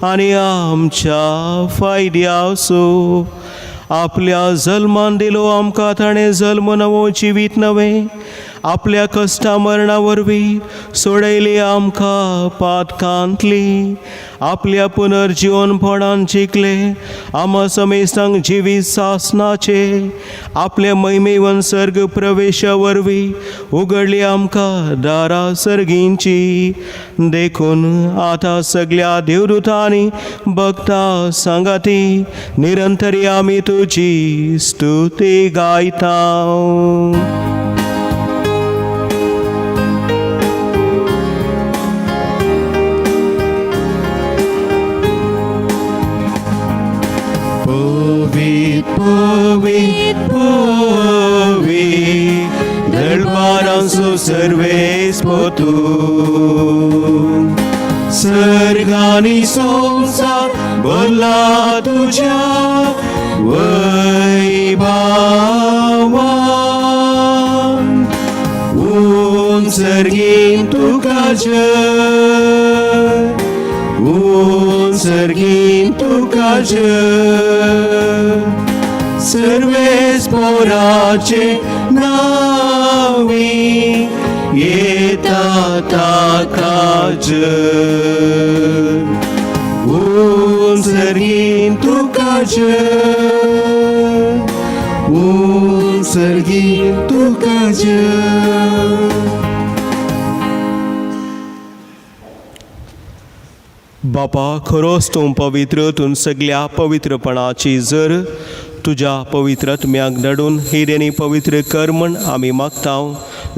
आनी आमच्या फायद्यासो. आपल्या जल्मान दिलो आमकां ताणें जल्म नवो जिवीत नवें, आपल्या कश्टा मरणा वरवीं सोडयली आमकां पातकांतली, आपल्या पुनर्जिवनपणान जिखले आमा समेस्तांक जिवीत सासनाचे, आपल्या महिमेवन सर्ग प्रवेशा वरवीं उगडली आमकां दारां सर्गींची. देखून आतां सगल्या देवदूतांनी भक्ता सांगाती निरंतरी आमी तुजी स्तुती गायता. पवीत पवीत पवीत दरबारांचो सर्वेस्पोतू, सर्गानी संसार भरला तुज्या वैभावान. उंच सर्गीन तुका जय, उंच सर्गीन तुका जय, सर्वेस्पोराचे नावी येता ताका जय. उंच सर्गीन तुका जय, उंच सर्गीन तुका जय. बापा, खरोच तूं पवित्र, तूं सगल्या पवित्रपणाची जर तुज्या पवित्र आत्म्याक धाडून ही देणी पवित्र कर म्हण आमी मागता.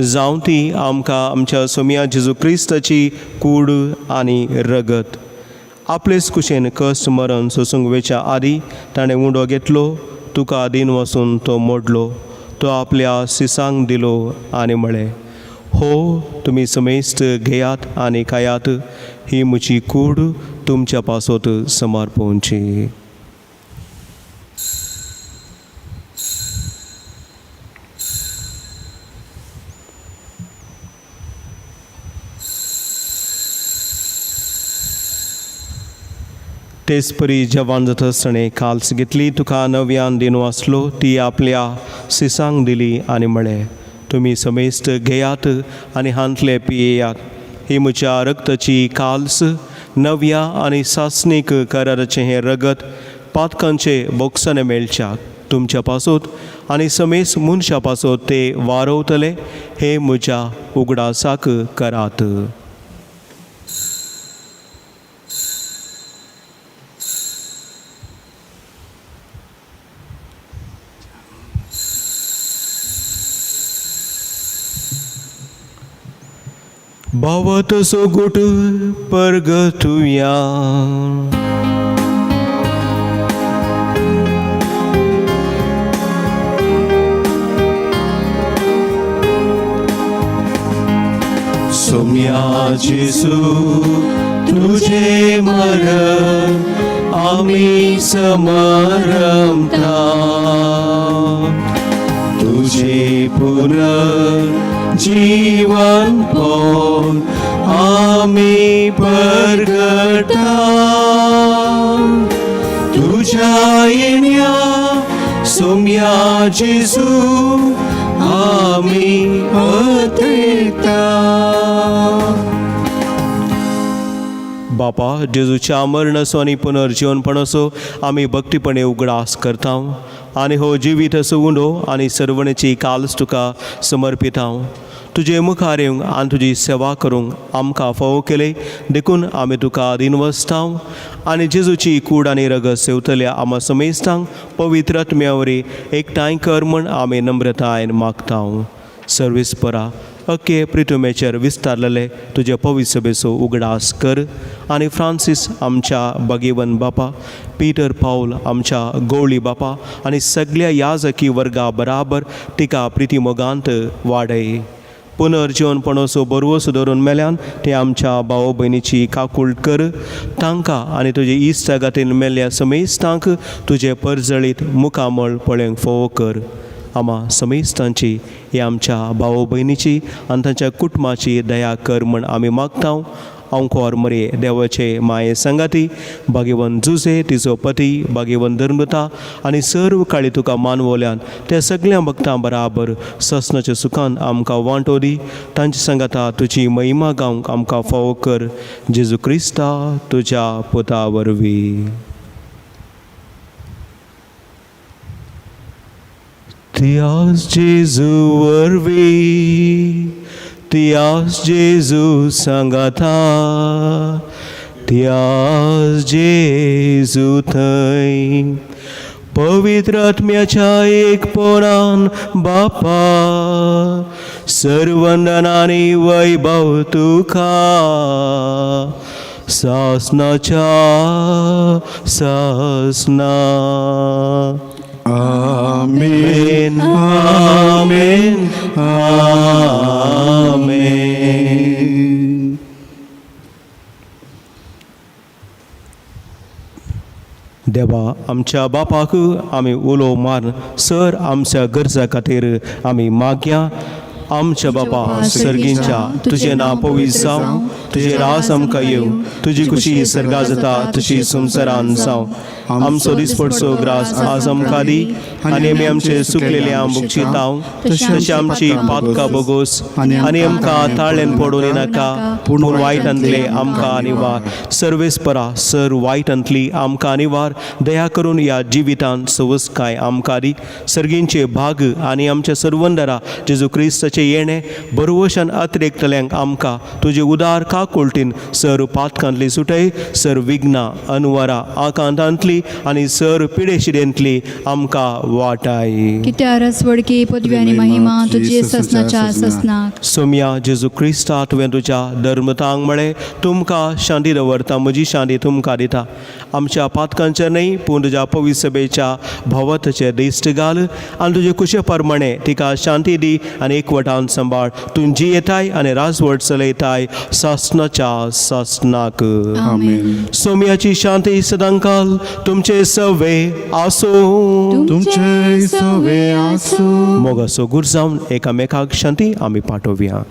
जावं ती आमकां आमच्या सोम्या जेजू क्रिस्ताची कूड आनी रगत. आपलेच कुशेन कश्ट मरण सोसूंक वेच्या आदी ताणें उंडो घेतलो, तुका दिन वसून तो मोडलो, तो आपल्या सिसांक दिलो आनी म्हळें, हो तुमी समेस्त घेयात आनी खायात, ही म्हजी कूड तुमच्या पासत समर्पणची. तेच परी जवान जाता ताणें काल्स घेतली, तुका नव्यान दिनू आसलो, ती आपल्या सिसांक दिली आनी म्हळें, तुमी समेस्त घेयात आनी हांतले पियेयात. ही म्हज्या रक्ताची काल्स, नव्या आनी सासणीक कराराचें हें रगत पातकांचे बोगसणे मेळच्याक तुमच्या पासत आनी समेस्त मनशा पासत ते वारवतले. हे म्हज्या उगडासाक करात. भावत सोगूट परगतुया. सोम्या जेसू तुझे मरण आमी समरमता, तुझे पुनर्जीवन पण आमी परगटा. तुझ्या येण्या सोम्या जेसू आमी अतेता. बापा, जेजूच्या मरणाचो आनी पुनर्जीवनपणाचो आमी भक्तीपणे उगडास करता आनी हो जिवीत असो उंडो आनी सर्वणेची काल्स तुका समर्पिता. तुजे मुखार येवंक आनी तुजी सेवा करूंक आमकां फावो केले देखून आमी तुका दिनवसता आनी जेजूची कूड आनी रगत सेवतल्या आमा समेस्तांक पवित्र आत्म्या वरी एकठांय कर म्हण आमी नम्रतायेन मागता. सर्वेस्परा, अके प्रितुमेचेर विस्तारलेले तुजे पवित्र सभेचो उगडास कर आनी फ्रांसीस आमच्या बागेवन बापा, पीटर पावल आमच्या गवळी बापा आनी सगल्या याजकी वर्गा बराबर तिका प्रितीमोगांत वाडय. पुनर्जीवनपणाचो बरवसो धरून मेल्यान ते आमच्या भाव भयणीची काकूळ कर. तांकां आनी तुजे इश्टागातीन मेल्ल्या समेस्तांक तुजें परजळीत मुखामळ पळोवंक फावो कर. आमा समेस्तांची, हे आमच्या भाव भयणीची आनी तांच्या कुटुंबाची दया कर म्हण आमी मागता. अंकोर मरे देवाचे माये संगाती भाग्यवन जुजे, तिचो पती भाग्यवन धर्मता आनी सर्व काळी तुका मानवल्यान त्या सगळ्या भक्तां बराबर ससनाच्या सुखान आमकां वांटो दी. तांच्या सांगाता तुजी महिमा गावंक आमकां फावो कर. जेजू क्रिस्ता तुज्या पुता वरवीं. त्याच जेजू वरवीं, त्याच जेजू सांगाता, त्याच जेजू थंय पवित्र आत्म्याच्या एकपणान बापा सर्वंदनानी वैभव तुका सासनाच्या सासना. आमेन. आमेन, आमेन. देवा आमच्या बापाक आमी उलो मार सर आमच्या गरजा खातीर आमी मागया. आमच्या बापा सर्गींच्या, तुजें नांव पवित्र जावं, तुजें रास आमकां येवं, तुजी खुशी सर्गा जाता तशी संवसारान जावं. आमचो दिसपडचो ग्रास आज आमकां दी आनी आमी आमचे सुकलेले आंबुकचितांव तशें आमची पातकां बोगोस आनी आमकां ताळ्यान पडून येनाका, पूण वायटांतले आमकां निवार. सर्वेस्परा, सर वायटांतली आमकां निवार. दया करून ह्या जिवितांत सवसकाय आमकां दी. सर्गींचे भाग आनी आमच्या सर्वंदरा जेजू क्रिस्ताचें येणें बरवशान अतिरेकतल्यांक आमकां तुजे उदार काकुळटीन सर पातकांतली सुटय, सर विघ्नां अनवरा आकांतांतली आनी सर पिडेशिडेंतली आमकां वाटाय. कित्या रसवडकी पदवी आनी महिमा तुजी ससनाच्या ससनाक. सोम्या जेजू क्रिस्ता, तुवें तुज्या धर्मतांक म्हळें, तुमकां शांती दवरता, म्हजी शांती तुमकां दिता. आमच्या पातकांचेर न्हय पूण तुज्या पवित्र सभेच्या भवताचेर दिश्ट घाल आनी तुजे कुशे प्रमाणे तिका शांती दी आनी एकवटान सांबाळ. तूं जियेताय आनी राजवट चलयताय सासनाच्या सासनाक. आमेन. सोम्याची शांती सदांकाल तुमचे सवे आसूं. तुमचे सवे आसूं. मोगाचो गुर जावन एकामेकाक शांती आमी पाठोवया.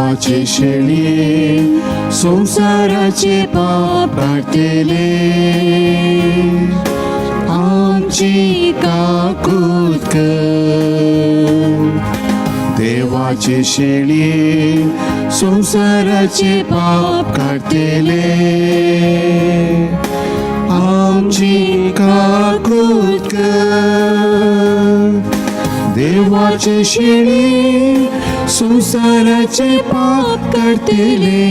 देवाचे शेळये संवसाराचे पाप काडटले आमची काकूत कर. देवाचे शेळये संवसाराचे पाप काडटले आमची काकूत कर. देवाचे शेळये संवसाराचे पाप काडटले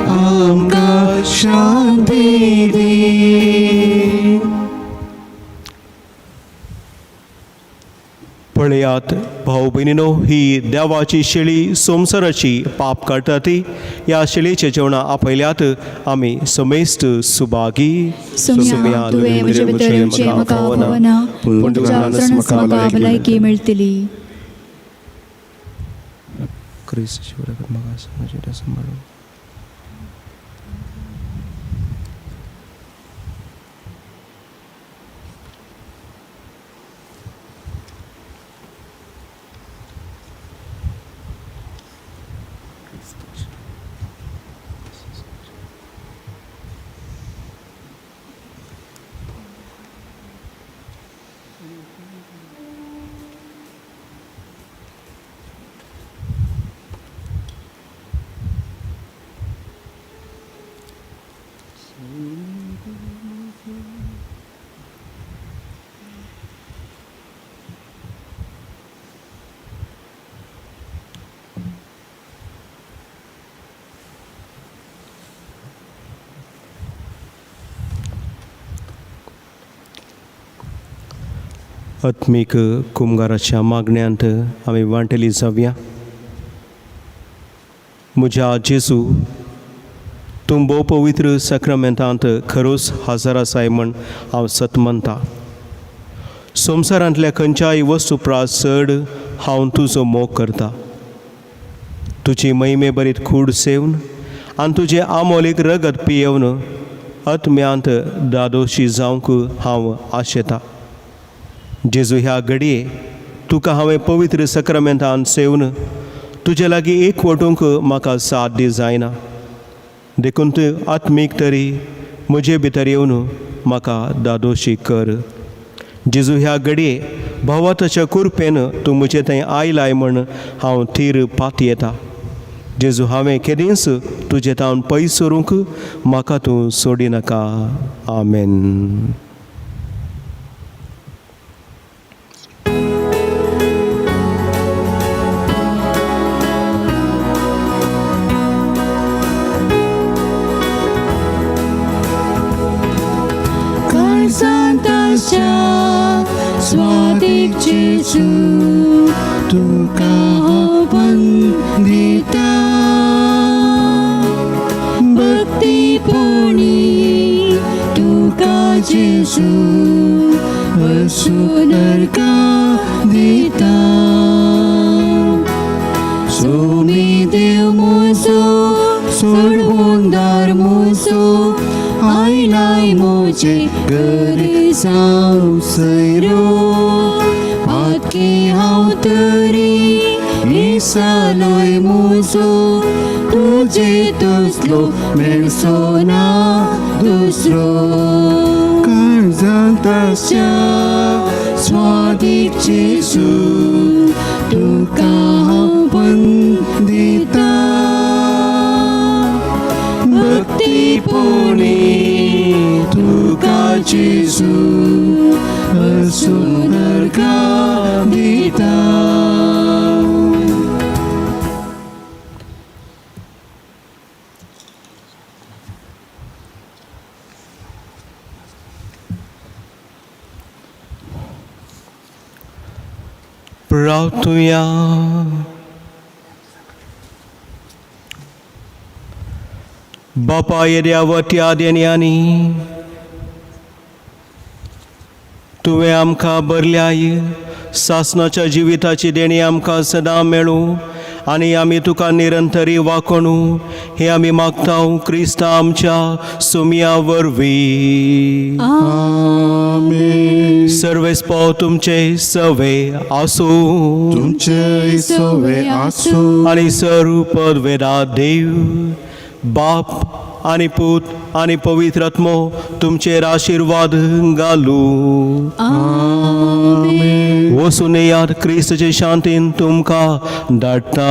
आमकां शांती दी. पळयात भाव भयणीनो, ही देवाची शेळी संवसाराची पाप काडटा ती. ह्या शेळीचे जेवणां आपयल्यात आमी समेस्त सुभागी. सुम्या, तुवें म्हजे भितर येवचें म्हाका फावना, पूण तुज्या वचणच म्हाका भलायकी मेळटली. क्रिस्ताच्या बरोबर म्हाका म्हजें सांबाळून. आत्मीक कुमगाराच्या मागण्यांत आमी वांटेली जावया. म्हज्या जेजू, तूं भोव पवित्र साक्रामेंतांत खरोच हजर आसाय म्हण हांव सत मानता. संवसारांतल्या खंयच्याय वस्तू प्रास चड हांव तुजो मोग करता. तुजी महिमे बरीत कूड सेवन आनी तुजें आमोलीक रगत पियेवन आत्म्यांत दादोशी जावंक हांव आशेता. जेजू, ह्या घडये तुका हांवें पवित्र सक्रामेंतान सेवन तुजे लागीं एक वटूंक म्हाका साथ जायना, देखून तूं आत्मीक तरी म्हजे भितर येवन म्हाका दादोशी कर. जेजू, ह्या घडये भावाताच्या कुरपेन तूं म्हजे थंय आयलाय म्हण हांव थीर पातयेता. जेजू, हांवें केदींच तुजे तावन पयस सरूंक म्हाका तूं सोडिनाका. आमेन. काळजांताच्या स्वातीक जेजू तुका हांव वंदिता. भक्तीपणी तुका जेजू असुनर्का दिता. सोमी देव म्हजो सोडवणदार म्हजो आयलाय म्हजे घरे जावं सैरो. पातकी हांव तरी इसालोय म्हजो तुजे तसलो मेळचो ना दुसरो. काळजांताच्या स्वादीक जेजू तुका हांव वंदिता. भक्तीपणी तुका जेजू असुनर्का दिता. प्रार्थुया. बापा, येद्या वट्या देण्यांनी तुवें आमकां बरल्याय सासणाच्या जिविताची देणी आमकां सदां मेळूं आनी आमी तुका निरंतरी वाकोणू हें आमी मागता क्रिस्ता आमच्या सोमया वरवीं. आमेन. सर्वेस्पोर तुमचे सवे आसूं. तुमचे सवे आसूं. आनी सर्व पदवेरा देव बाप आनी पूत आनी पवित्र आत्मो तुमचेर आशिर्वाद घालूं. आमेन. वचून येयात, क्रिस्तचे शांतीन तुमकां धाडटा.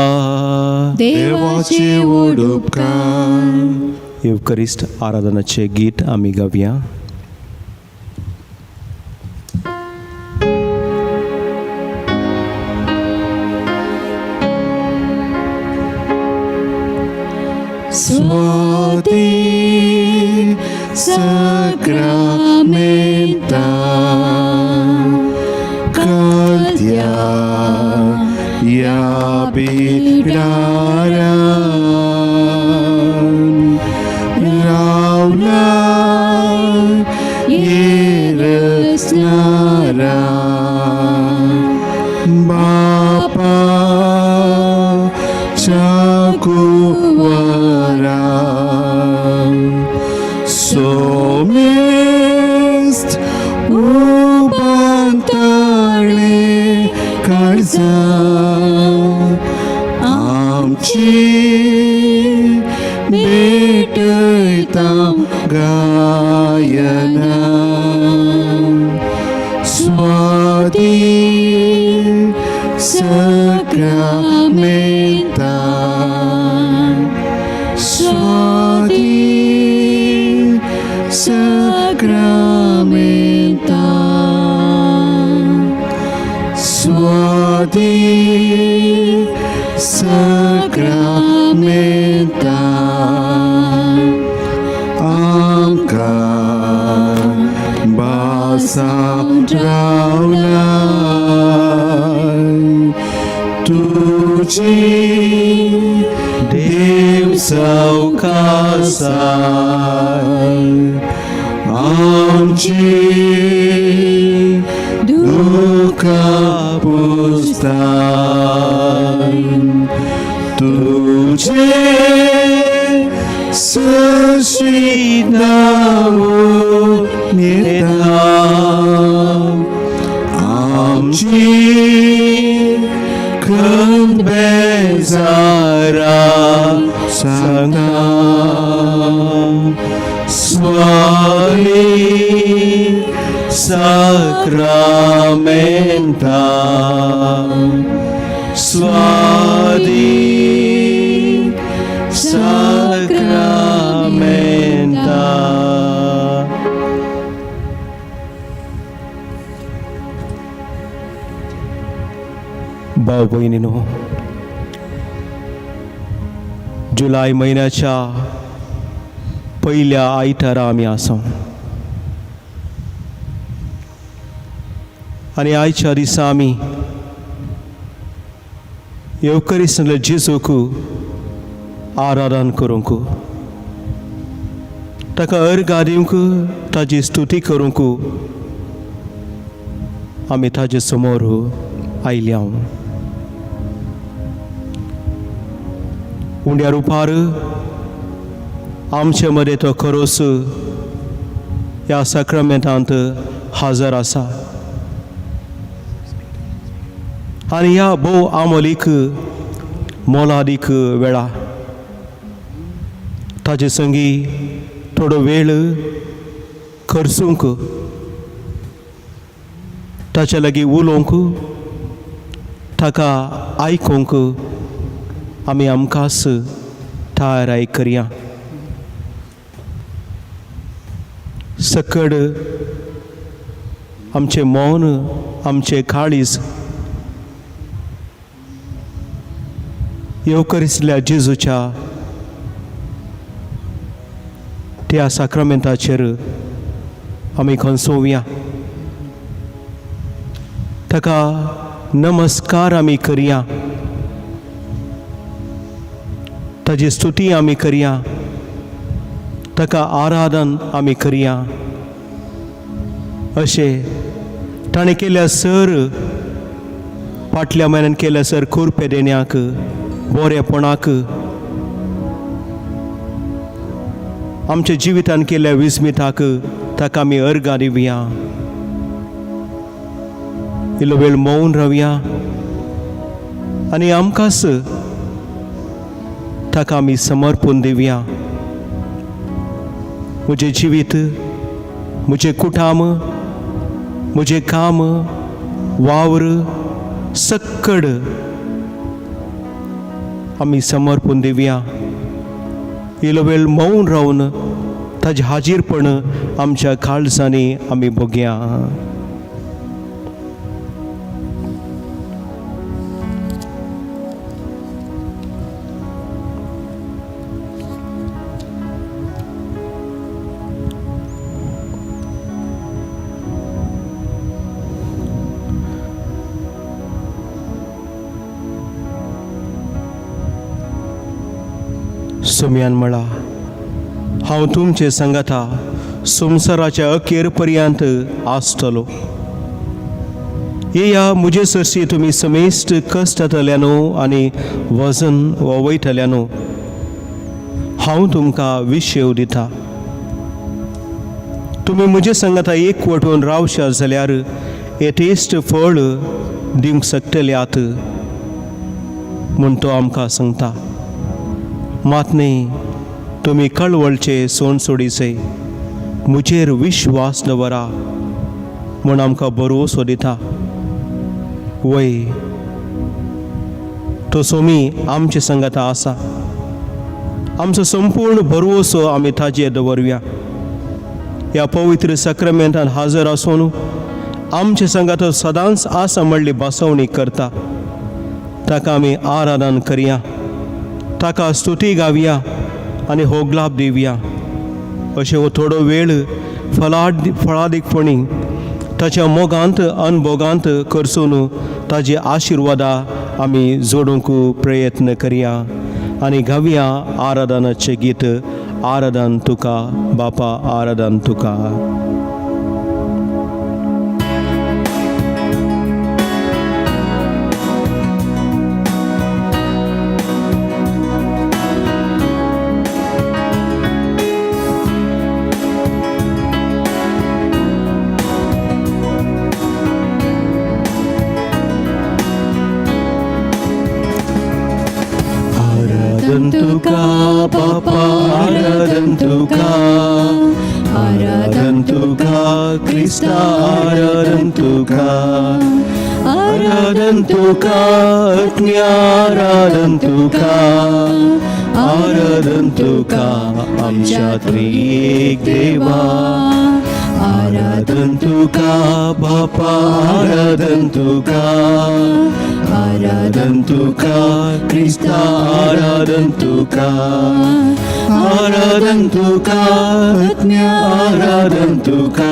देवाचे व्हड उपकार. येवकरिस्त आराधनाचे गीत आमी गावया. Swati Sacramenta Caldia Ya Biraran Raula Yeresnara Bapa Chakuwara Somest Upantale Karza Amchi Betaitam Gayana Swati Sacramenta Swati Sacramenta Swati Sacramenta Anka Basa Raulai Tuji देव सावकासाय आमची दुःखा पुस्ताय तुझे सशी नाव नेता आमची खंत बेजारा सांगता स्वामी साक्रामेंता स्वादी साक्रामेंता. भाव भयणीनो, जुलय म्हयन्याच्या पयल्या आयतारा आमी आसा आनी आयच्या दिसा आमी येवकरिस्तले जेजूक आराधन करूंक, ताका अर्गां दिवंक, ताजी स्तुती करूंक आमी ताजे समोर आयल्या. उंड्या रुपार आमचे मदें तो खरोस ह्या साक्रामेंतांत हाजर आसा आनी ह्या भोव आमोलीक मोलादीक वेळा ताजे संगी थोडो वेळ खर्चूंक, ताच्या लागीं उलोवंक, ताका आयकूंक आमी आमकांच तयाराय करया. सकड आमचें मौन, आमचें काळीज येवकरिसल्या जेजूच्या त्या साक्रामेंताचेर आमी खंसोवया, ताका नमस्कार आमी करया, ताजी स्तुती आमी करया, ताका आराधन आमी करया. अशें ताणें केल्या सर फाटल्या म्हयन्यान केल्या सर कुरपे देण्याक बरेपणाक आमच्या जिवितान केल्ल्या विस्मिताक ताका आमी अर्गां दिवया. इल्लो वेळ मौन रावया आनी आमकांच ताका आमी समर्पून दिवया. म्हजें जिवीत, म्हजें कुटाम, म्हजें काम, वावर सक्कड आमी समर्पून दिवया. इल्लो वेळ मौन रावन ताजें हाजीरपण आमच्या काळजांनी आमी भोगया. सोम्यान म्हळा, हांव तुमचे सांगाता संवसाराच्या अखेर पर्यंत आसतलो. येया म्हजे सरशी तुमी समेस्त कश्ट जातल्यानो आनी वजन वयतल्यानो, हांव तुमकां विशेव दिता. तुमी म्हजे सांगाता एक वटून रावशात जाल्यार येतेश्ट फळ दिवंक शकतल्यात म्हूण तो आमकां सांगता. मात न्ही तुमी कळवळचे सोणसोडीचे म्हजेर विश्वास दवरा म्हूण आमकां भरवंसो दिता. वय तो सोमी आमचे सांगाता आसा. आमचो संपूर्ण भरवंसो आमी ताजेर दवरुया. ह्या पवित्र साक्रमेंतान हाजर आसून आमचे सांगात सदांच आसा म्हणली बसवणी करता. ताका आमी आराधन करया, ताका स्तुती गावया आनी होगलाप दिवया. अशें हो थोडो वेळ फळादीकपणी ताच्या मोगांत अनभोगांत करसून ताजी आशिर्वादा आमी जोडूंक प्रयत्न करया आनी गावया आराधनाचें गीत. आराधन तुका बापा, आराधन तुका. आराधन तुका बापा, आराधन तुका, आराधन तुका क्रिस्ता, आराधन तुका, आराधन तुका आत्म्या, आराधन तुका, आराधन तुका आमच्या त्रिएक देवा. आराधन तुका बापा, आराधन तुका, आराधन तुका क्रिस्ता, आराधन तुका, आराधन तुका आत्म्या, आराधन तुका,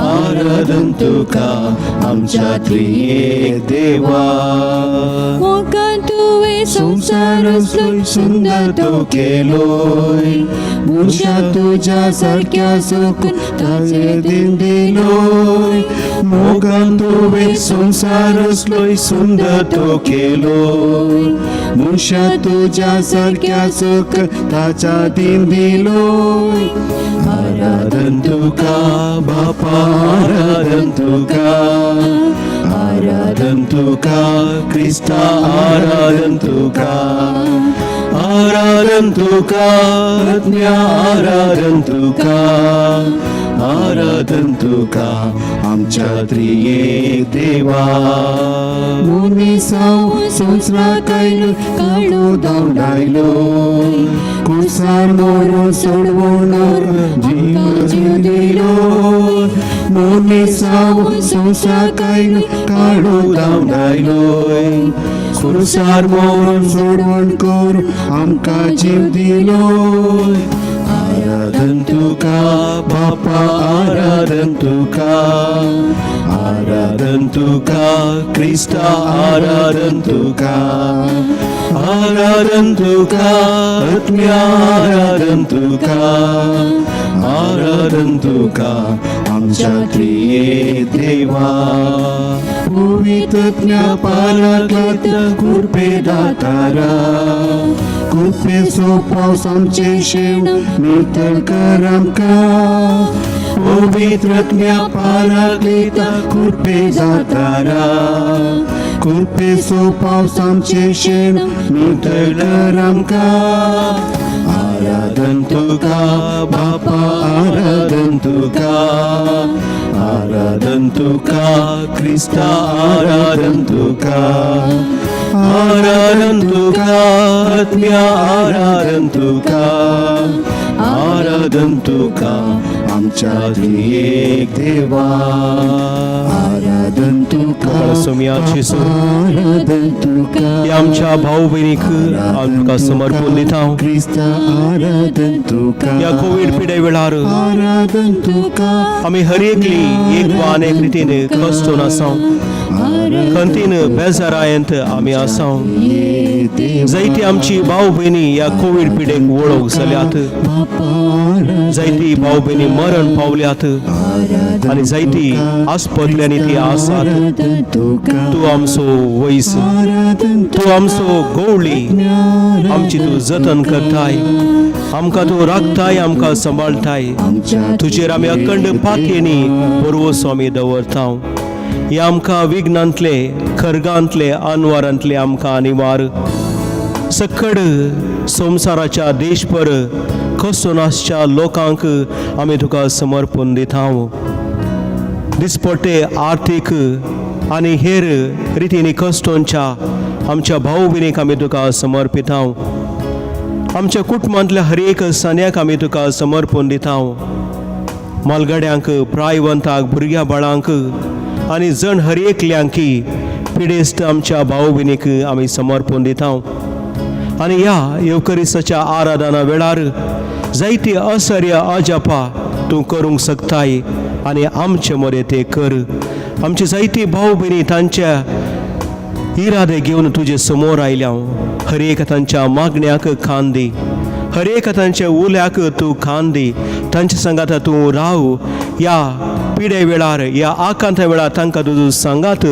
आराधन तुका आमच्या त्रिएक देवा. मोगान तुवें संवसार सुंदर तो केलोय, मनशा तुज्या सारक्या सुकून ताजे दिन दिलोय. मोगान तुवें संवसार असलोय सुंदर तो केलोय, मनशा तुज्या सारक्या सुख ताच्या दिन दिलोय. आराधन तुका बापा, आराधन तुका, आराधन तुका क्रिस्ता, आराधन तुका, आराधन तुका आत्म्या, आराधन तुका, आराधन तुका आमच्या त्रिएक देवा. मनीसांव संवसाराक आयलो काळो धांवडायलो, कुसार मोरून सोडवून जीव दिलो. मनीसांव संवसाराक आयलो काळो धांवडायलो, कुसार मोरून सोडवण करून आमकां जीव दिलो. आराधन तुका बापा, आराधन तुका, आराधन तुका क्रिस्ता, आराधन तुका, आराधन तुका आत्म्या, आराधन तुका, आराधन तुका आमच्या त्रिएक देवा. पवित्रज्ञा पालकात कृपे दातारा, कृपेचो पावस आमचें शेण नितळ कर आमकां पवित्र आत्म्या पाराक्लिता कृपे जातारा कृपेचो पावस आमचें शेण नितळ कर आमकां आराधन तुका बापा आराधन तुका आराधन तुका क्रिस्ता आराधन तुका आराधन तुका आत्म्या आराधन तुका आराधन तुका आमच्या एक देवा आराधन तुका सोमया जेजू. आराधन तुका ह्या आमच्या भाऊ भयणीक हांव तुका समर्पण दिता क्रिस्ता आराधन तुका ह्या कोवीड पिडे वेळार आराधन तुका आमी हर एकली एक वा अनेक रितीन कश्टून आसा खंतीन बेजारायंत आमी आसा जायती आमची भाव भयणी ह्या कोवीड पिडेक वळख जाल्यात जायती भाव भयणी मरण पावल्यात आनी जायती आस्पत्र्यांनी ती आसात. तूं आमचो वयस, तूं आमचो गवळी, आमची तूं जतन करताय, आमकां तूं राखताय, आमकां सांबाळटाय. तुजेर आमी अखंड पातयेनी बरवसो आमी दवरता. ह्या आमकां विघ्नांतले, खर्गांतले, अनवारांतले आमकां अनिवार सकड संवसाराच्या देशभर कसोन आसच्या लोकांक आमी तुका समर्पण दिता. दिसपट्टे आर्थीक आनी हेर रितींनी कश्टोंच्या आमच्या भाव भयणीक आमी तुका समर्पिता. आमच्या कुटुंबांतल्या हर एक सन्याक आमी तुका समर्पण दिता. मालगड्यांक, प्रायवंताक, भुरग्यां बाळांक आनी जण हर एकल्यांकी पिडेस्त आमच्या भाव भयणीक आमी समर्पण दिता. आनी ह्या येवकरिसाच्या आराधना वेळार जायती असर्य अजापा तूं करूंक शकताय आनी आमचे मरे ते कर. आमची जायती भाव भयणी तांच्या इरादे घेवन तुजे समोर आयल्या. हर एक तांच्या मागण्याक खान दी, हर एक तांच्या उल्याक तूं खान दी, तांच्या सांगात तूं राव. ह्या पिडे वेळार, ह्या आकांता वेळार तांकां तुजो सांगात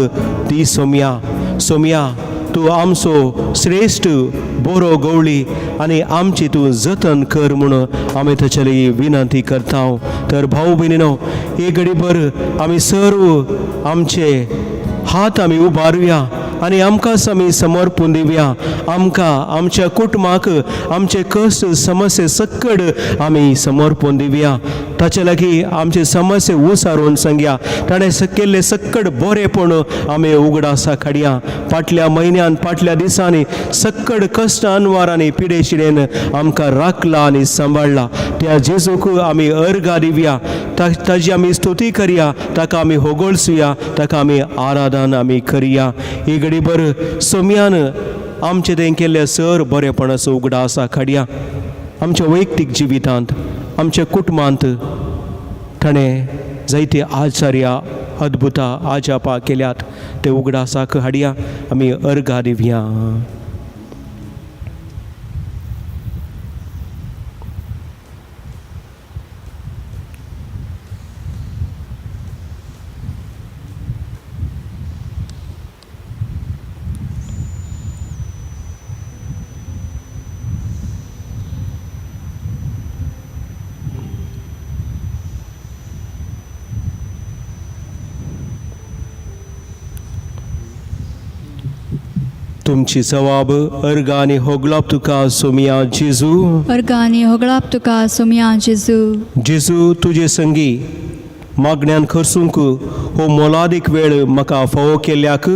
दी. सोमया, सोमया, तूं आमचो श्रेश्ठ बरो गवळी आनी आमची तूं जतन कर म्हूण आमी ताचे लागीं विनंती करता. तर भाऊ भयणीनो, एक घडीभर आमी सर्व आमचे हात आमी उबारुया आनी आमकांच आमी समर्पून दिवया. आमकां, आमच्या कुटुंबाक, आमचे कश्ट समस्ये सक्कड आमी समर्पून दिवया. ताचे लागीं आमचे समस्ये उसारून सांगया. ताणें केल्लें सक्कड बरेंपण आमी उगडासा काडया. फाटल्या म्हयन्यान, फाटल्या दिसांनी सक्कड कश्ट अनवार आनी पिडेशिडेन आमकां राखला आनी सांबाळ्ळा. त्या जेजूक आमी अर्गां दिवया, ताजी आमी स्तुती करया, ताका आमी होगोळसुया, ताका आमी आराधन आमी करया. ही घडीभर सोमयान आमचें तें केल्लें सर बरेपणाचो उगडासा काडया. आमच्या वैयक्तीक जिवितांत, आमच्या कुटुंबांत ताणें जायते आचार्या अद्भुता आजापा केल्यात, ते उगडासाक हाडया, आमी अर्गां दिवया. तुमची जवाब अर्गां आनी होगळप तुका सोमया जेजू. अर्गां आनी होगळाप तुका सोमया जेजू. जेजू, तुजे संगी मागण्यान खर्चूंक हो मोलादीक वेळ म्हाका फावो केल्ल्याक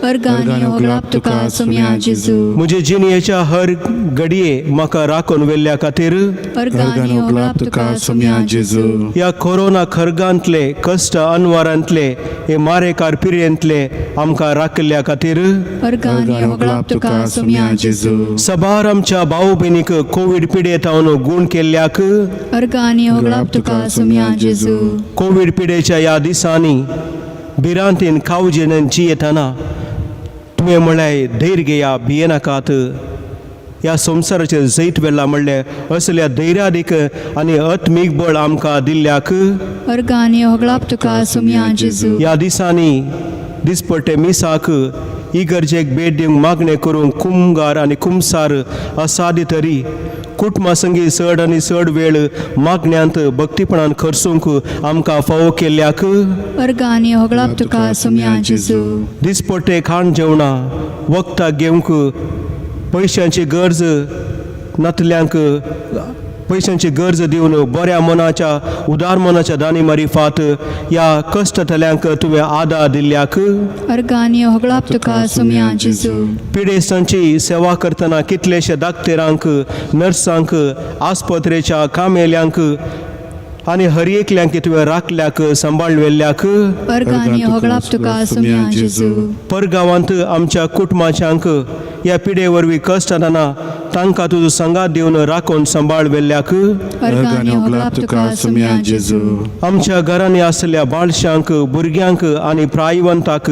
अर्गां आनी होगळाप तुका सोमया जेजू. म्हजे जिणेच्या हर घडये म्हाका राखून व्हेल्ल्या खातीर अर्गां आनी होगळाप तुका सोमया जेजू. ह्या कोरोना खर्गांतले कश्ट अनवारांतले हे मारेकार पिरयेंतले आमकां राखिल्ल्या खातीर अर्गां आनी होगळाप तुका सोमया जेजू. सबार आमच्या भाव भयणीक कोवीड पिडेतावन गूण केल्ल्याक अर्गां आनी होगळाप तुका सोमया जेजू. कोवीड पिडेच्या ह्या दिसांनी भिरांतीन कावजेन जियेतना तुवें म्हळ्यार धैर्य घेया, भियेनाकात. ह्या संवसाराचेर जैत व्हेला म्हणलें असल्या धैर्यादीक आनी आत्मीक बळ आमकां दिल्ल्याक अर्गां आनी होगळाप तुका सुमया जेजू. ह्या दिसांनी दिसपट्टे मिसाक इगर्जेक भेट दिवंक मागणें करूंक कुमगार आनी कुमसार असादी तरी कुटुंबा संगी चड आनी चड वेळ मागण्यांत भक्तीपणान खर्चूंक आमकां फावो केल्ल्याक अर्गां आनी होगळाप तुका सुमया जेजू. दिसपट्टे खाण जेवणां वखदां घेवंक पयशांची गरज नातल्यांक पयशांची गरज दिवन बऱ्या मनाच्या उदार मनाच्या दानी मारिफात ह्या कश्टतल्यांक तुवें आदार दिल्ल्याक अर्गां आनी होगळाप तुका सुमया जेजू. पिडेस्तांची सेवा करतना कितलेशे दाक्तेरांक नर्सांक आस्पत्रेच्या कामेल्यांक आनी हर एकल्यांक तुवें राखल्याक सांबाळवेल्ल्याक अर्गां आनी होगळाप तुका सुमया जेजू. परगांवांत आमच्या कुटुंबाच्यांक ह्या पिडे वरवीं कश्ट जातना तांकां तुजो सांगात दिवन राखून सांबाळ व्हेल्ल्याक अर्गां आनी होगळाप तुका सुमया जेजू. आमच्या घरांनी आसल्या बाळशांक भुरग्यांक आनी प्रायवंताक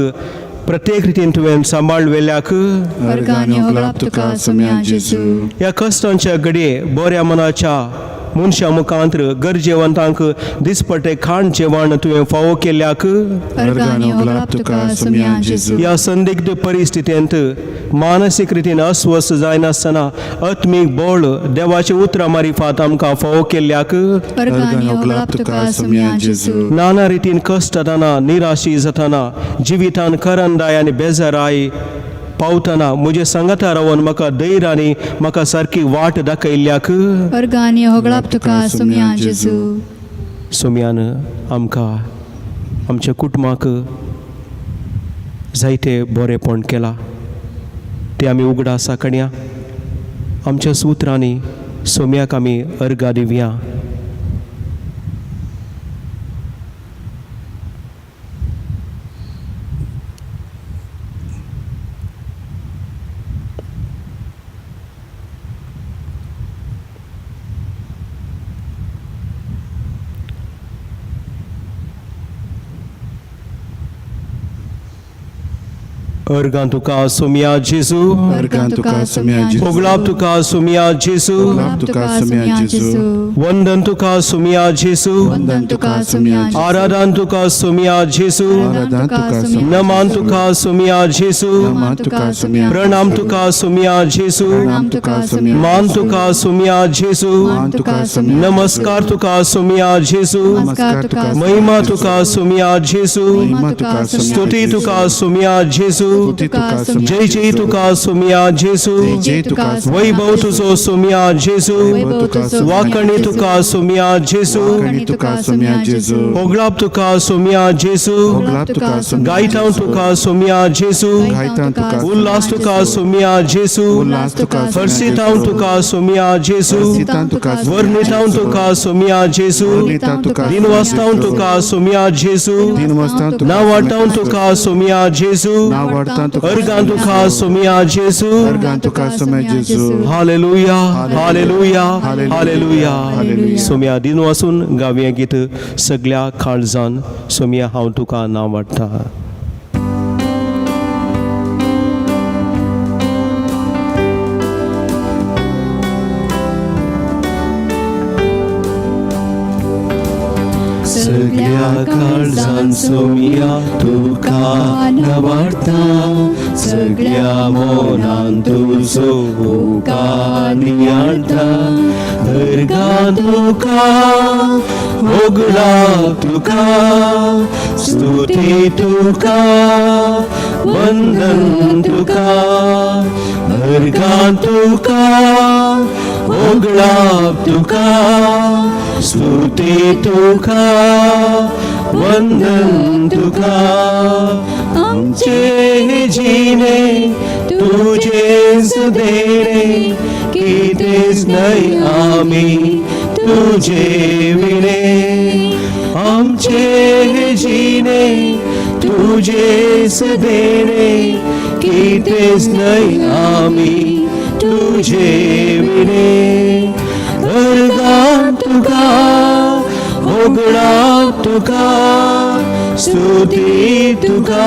प्रत्येक रितीन तुवें सांबाळ व्हेल्ल्याक अर्गां आनी होगळाप तुका सुमया जेजू. ह्या कश्टांच्या घडये बऱ्या मनाच्या मनशां मुखांत गरजेवंतांक दिसपट्टे खाण जेवण तुवें फावो केल्ल्याक अर्गां आनी होगळाप तुका सुमया जेजू. ह्या संदिग्ध परिस्थितींत मानसीक रितीन अस्वस्थ जायनासतना आत्मीक बळ देवाची उतरां मारिफात आमकां फावो केल्ल्याक अर्गां आनी होगळाप तुका सुमया जेजू. नाना रितीन कश्ट जातना निराशी जातना जिवितान करंदाय आनी बेजाराय पावतना म्हजे सांगाता रावन म्हाका धैर्य आनी म्हाका सारकी वाट दाखयल्ल्याक अर्गां आनी होगळाप तुका सुमया जेजू. सोम्यान आमकां आमच्या कुटुंबाक जायते बरेपण केलां तें आमी उगडासा कणया आमच्या सुत्रांनी सोम्याक आमी अर्गां दिवया. अर्गां तुका सोम्या जेजू. अर्गां तुका सुमया जेजू. होगळाप तुका सोम्या जेजू. होगळाप तुका सुमया जेजू. वंदन तुका सोम्या जेजू. वंदन तुका सुमया जेजू. आराधन तुका सोम्या जेजू. आराधन तुका सुमया नमन तुका सोम्या जेजू. नमन तुका सुमया प्रणाम तुका सोम्या जेजू. प्रणाम तुका सुमया मान तुका सोम्या जेजू. मान तुका सुमया नमस्कार तुका सोम्या जेजू. नमस्कार तुका महिमा तुका सोम्या जेजू. महिमा तुका सुमया स्तुती तुका सोम्या जेजू. स्तुती तुका सुमया जय जय तुका सोम्या जेजू. जय जय तुका सुमया वैभव तुजो सोम्या जेजू. वैभव तुका सुमया वाकणी तुका सोम्या जेजू. वाकणी तुका सुमया जेजू. होगळाप तुका सोम्या जेजू. होगळाप तुका सुमया गायतांव तुका सोम्या जेजू. गायतांव तुका उल्हास तुका सोम्या जेजू. उल्हास तुका सुमया हर्षितांव तुका सोम्या जेजू. हर्षितांव तुका सुमया वर्णितांव तुका सोम्या जेजू. वर्णितांव तुका दिनवासतांव तुका सोम्या जेजू. दिनवासतांव तुका नावाटांव तुका सोम्या जेजू. नावाडतांव तुका अर्गां तुका सोम्या जेजू. अर्गां तुका सुमया जेजू. Hallelujah hallelujah hallelujah. हालेलुया. सोम्या दिनवासून गावया गीत सगळ्या काळजान सोम्या हांव तुका नांव वाडटा. सगळ्या काळजान सोम्या तुका नवाडता सगळ्या मनान तुजो उपकार नियाळटा अर्गां तुका होगळा तुका स्तुती तुका वंदन तुका अर्गां तुका होगळा तुका स्तुती तुका वंदन तुका आमचे जिणे तुझेच देणे कितेच न्हय आमी तुझे विणे आमचे जिणे तुझेच देणे कितेच न्हय आमी तुझे विणे अर्गां तुका होगडाव तुका, स्तुती तुका,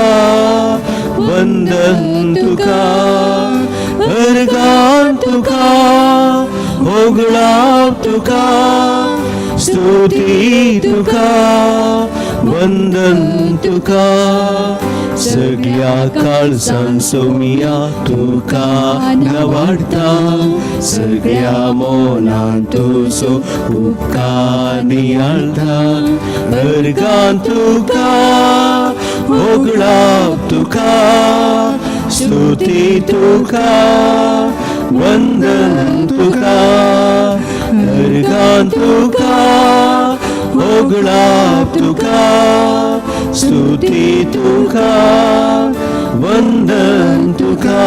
वंदन तुका, अर्गां तुका, होगडाव तुका, स्तुती तुका, वंदन तुका. सगळ्या काळजान सोमिया तुका नवाडता, सगळ्या मनान तुजो उपकार नियाळता. अर्गां तुका, होगडाव तुका, स्तुती तुका, वंदन तुका, अर्गां तुका, होगडाव तुका, स्तुती तुका, वंदन तुका.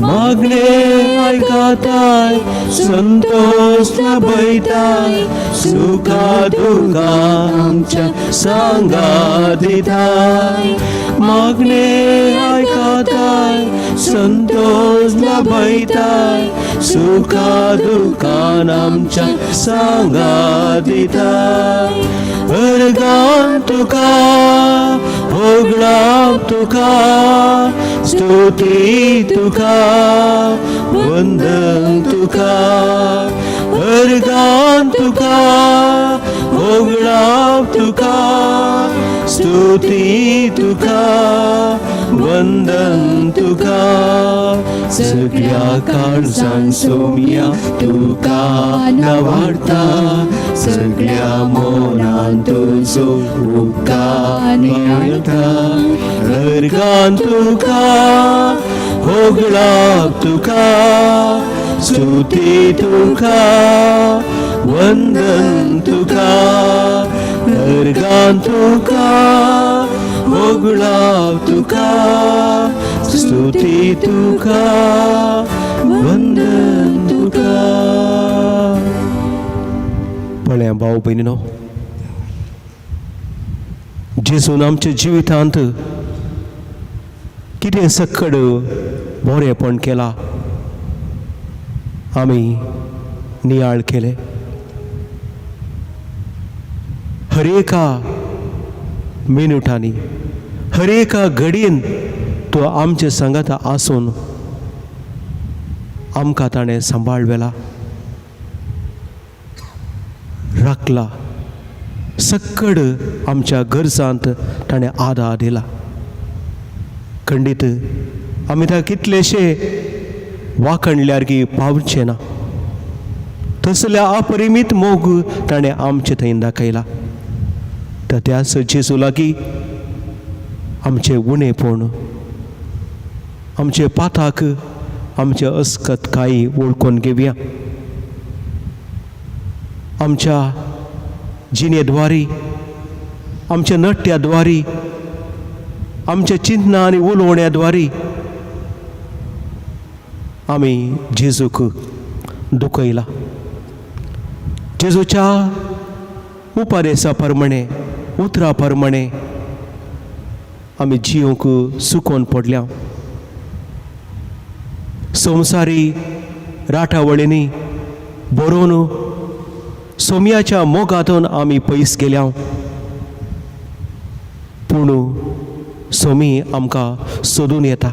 मागणे आयकताय, संतोष लाभयताय, सुखा दुखा आमच्या सांगात दिताय. मागणे आयकताय, संतोष लाभयताय, सुखा दुखान आमच्या सांगात दिताय. अर्गां तुका, होगडाव तुका, स्तुती तुका, वंदन तुका, अर्गां तुका, होगडाव तुका, स्तुती तुका, वंदन तुका. सगळ्या काळजान सोमिया तुका नवाडता, सगळ्या मनान तुजो उपकार नियाळता. अर्गां तुका, होगडाव तुका, स्तुती तुका, वंदन तुका, अर्गां तुका, होगडाव तुका, स्तुती तुका, वंदन तुका. पळया भाव भयणीनो, जेजून आमच्या जिवितांत कितें सक्कड बरेंपण केलां आमी नियाळ केले. हर एका मिनुटांनी, हर एका घडयेन तो आमचे सांगाता आसून आमकां ताणें सांबाळ व्हेला, राखला. सक्कड आमच्या गरजांत ताणें आदार दिला. खंडीत आमी ताका कितलेशे वाखणल्यार की पावचें ना, तसल्या अपरिमीत मोग ताणें आमचे थंय दाखयला. तर त्याच जेजू लागीं आमचें उणेपण, आमचे पाताक, आमचे अस्कत कांय वळखून घेवया. आमच्या जिणेद्वारी, आमच्या नट्याद्वारी, आमच्या चिंतना आनी उलोवण्याद्वारी आमी जेजूक दुखयला. जेजूच्या उपदेसा प्रमाणे, उतरा प्रमाणे आमी जियोंक सुकोवन पडल्या. संवसारी राटावळींनी बरोवन सोमयाच्या मोगांतून आमी पयस गेल्या, पूण सोमी आमकां सोदून येता.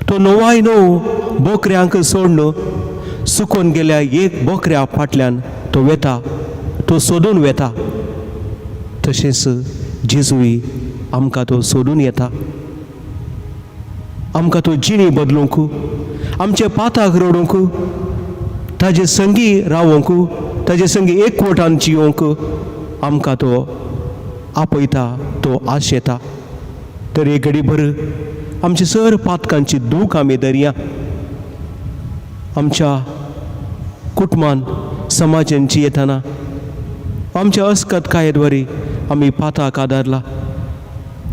तो नवाय न्हू बोकऱ्यांक सोडून सुकोन गेल्या एक बोकऱ्या फाटल्यान तो वेता, तो सोदून वेता. तशेंच जेजूय आमकां तो सोदून येता. आमकां तो जिणी बदलूंक, आमचे पाताक रडूंक, ताजे संगी रावोंक, ताजे संगी एकवटान जियोंक आमकां तो आपयता, तो आशेता. तर एक घडीभर आमचे सर पातकांची दूख आमी धरया. आमच्या कुटुंबान, समाजान जियेतना आमच्या अस्कत कायद्वारी आमी पाताक आदारला.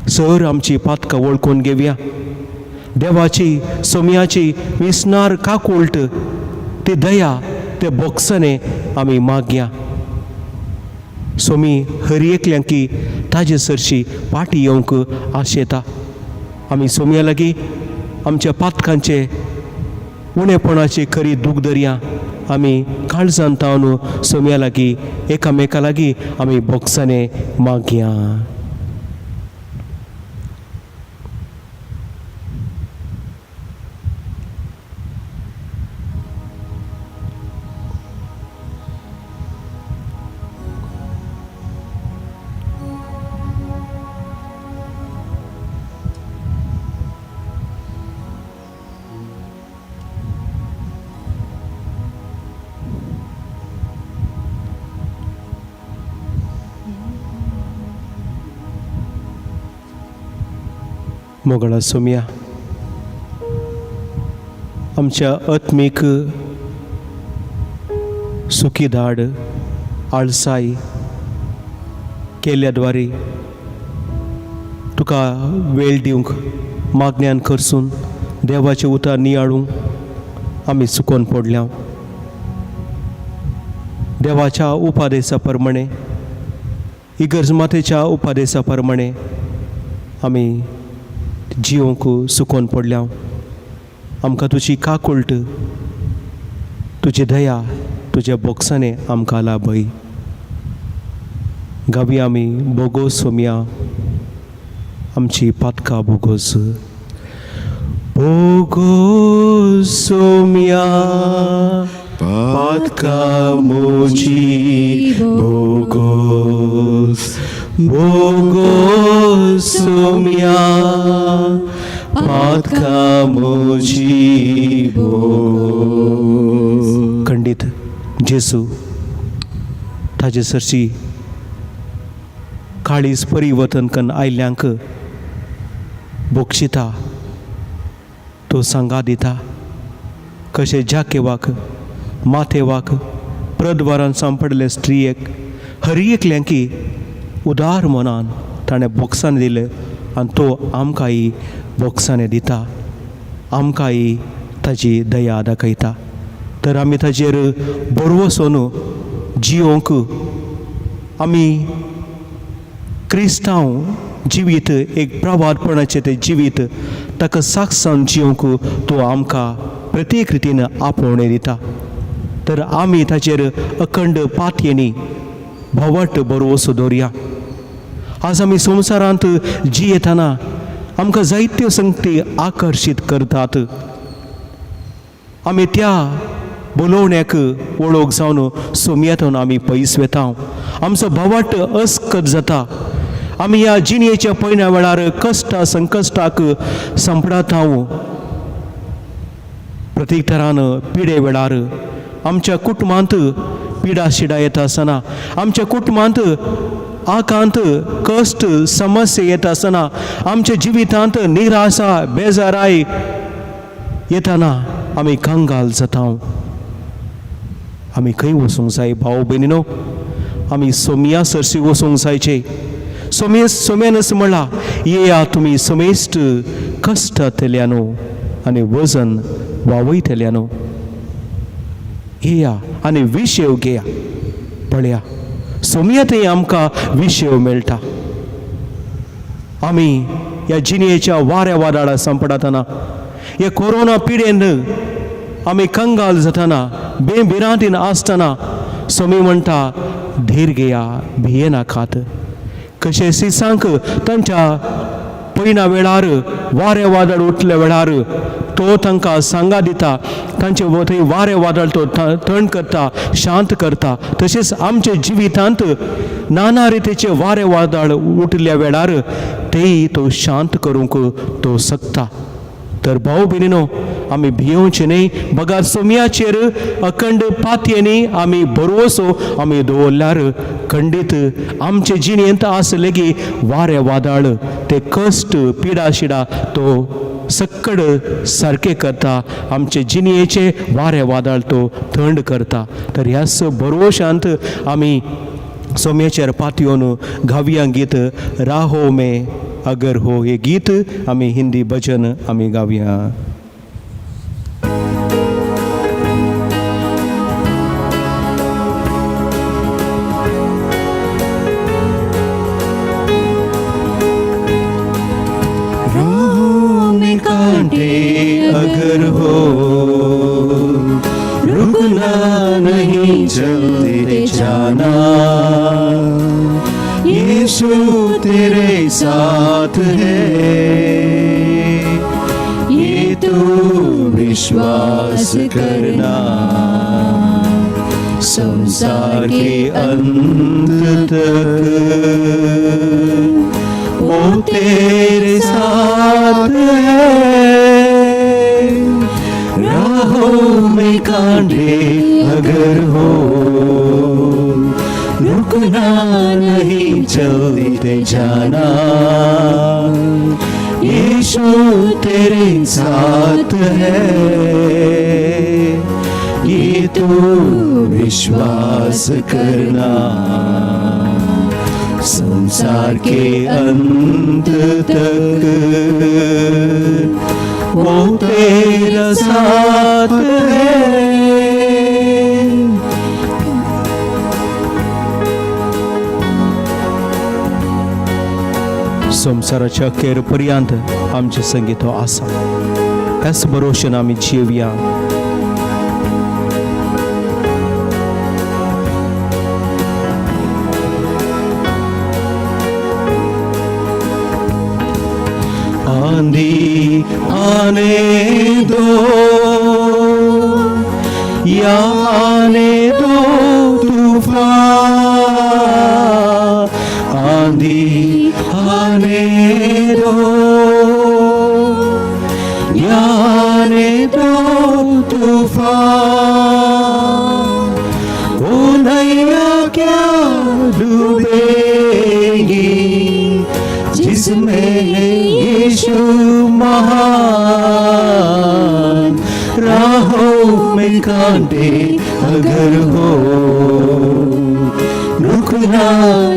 सर आमची पातकां वळखून घेवया. देवाची, सोमयाची विसनार काकुळट, ती दया, ते बोगसणे आमी मागया. सोमी हर एकल्यांकी ताजे सरशी पाटी येवंक आशेता. आमी सोमया लागीं आमच्या पातकांचे, उणेपणाची खरी दूख धरया. आमी काळजान तावन सोम्या लागीं एकामेका लागीं आमी बोगसाणे मागया. मोगळा सोम्या, आमच्या आत्मीक सुखी धाड आळसाय केल्ल्या द्वारे तुका वेळ दिवंक मागण्यान करसून देवाचें उतर नियाळूंक आमी चुकोन पडल्या. देवाच्या उपादेसा प्रमाणे, इगर्ज मातेच्या उपादेसा प्रमाणे आमी जिवंक सुकोन पडल्या. आमकां तुजी काकुळट, तुजी दया, तुज्या बोगसाणे आमकां लाभय. गावी आमी बोगोस सोमया, आमची पातकां बोगोस, बोगोस सोमया, पातकां म्हजी बोगोस, बोगोस सोमया, पातकां म्हजी बोगोस. खंडीत जेसू ताजे सरशी काळीज परिवर्तन कन्न आयल्यांक बोक्षिता, तो सांगा दिता कशें जाकेवाक, माथेवाक, प्रद्वारान सांपडले स्त्रियेक, हर एकल्यांकी उदार मनान ताणें बोक्सान दिलें आनी तो आमकांय बोक्साने दिता, आमकांय ताजी दया दाखयता. तर आमी ताजेर बरवसोन जियोंक आमी क्रिस्तांव जिवीत एक प्रवादपणाचें तें जिवीत ताका साक्षान जियोंक तो आमकां प्रत्येक रितीन आपोवणें दिता. तर आमी ताचेर अखंड पातयेनी भोवट बरवसो दवरया. आज आमी संवसारांत जियेतना आमकां जायत्यो संगती आकर्शीत करतात. आमी त्या बोलोवण्याक वळख जावन सोमयेंतून आमी पयस वेता, आमचो भोवाट अस्कत जाता. आमी ह्या जिणेच्या पयण्या वेळार कश्टा संकश्टाक सांपडता. प्रत्येक तरान पिडे वेळार आमच्या कुटुंबांत पिडा शिडा येता आसतना, आमच्या कुटुंबांत आकांत कश्ट समस्या येता आसतना, आमच्या जिवितांत निराशा बेजाराय येताना आमी कंगाल जाता. आमी खंय वचूंक जाय भाव भयणीनो? आमी सोमया सरशी वचूंक जायचे. सोम्यानच म्हणला, येया तुमी समेस्ट कश्टांतल्यानो आनी वजन वावयतल्यानो, येया आनी विशेव घेया. पळया सोमया थंय आमकां विशेव मेळटा. आमी ह्या जिणेच्या वाऱ्या वादाळा सांपडतना, ह्या कोरोना पिडेन आमी कंगाल जातना, बेभिरांतीन आसतना सोमी म्हणटा, धीर घेया, भियेनाकात. कशें सिसांक तांच्या पयणा वेळार वारें वादळ उठल्या वेळार तो तांकां सांगा दिता, तांचे थंय वारें वादळ तो थंड करता, शांत करता. तशेंच आमच्या जिवितांत नाना रितीचे वारें वादळ उठल्या वेळार तेय तो शांत करूंक तो शकता. तर भाव भयणीनो, आमी भियोवचें न्हय, बगार सोमयाचेर अखंड पातयेनी आमी भरवसो आमी दवरल्यार खंडीत आमचे जिणेंत आसले की वारें वादळ ते कश्ट पिडा शिडा तो सक्कड सारकें करता, आमचे जिणेचे वारें वादळ तो थंड करता. तर ह्याच भरवशांत आमी सोम्याचेर पातयेवन गावया गीत राहो में अगर हो, हे गीत आमी हिंदी भजन आमी गावया. राहों में कांटे अगर हो, रुकना चलते जाना, यीशु तेरे साथ है, ये तू विश्वास करना। संसार के अंत तक वो तेरे साथ है। राहों में कांटे अगर हो, रुकना नहीं चलते जाना, यीशु तेरे साथ है, ये तू विश्वास करना। संसार के अंत तक वो तेरा साथ है। संवसाराच्या अखेर पर्यंत आमचे संगीत हो आसा. ह्याच भरोशेन आमी जिवया. आंधी आने दो या आने दो तूफान, आंधी आने दो या आने दो तूफान, वो नैया क्या डूबेगी जिसमें यीशु महान। राहों में कांटे अगर हो, रुकना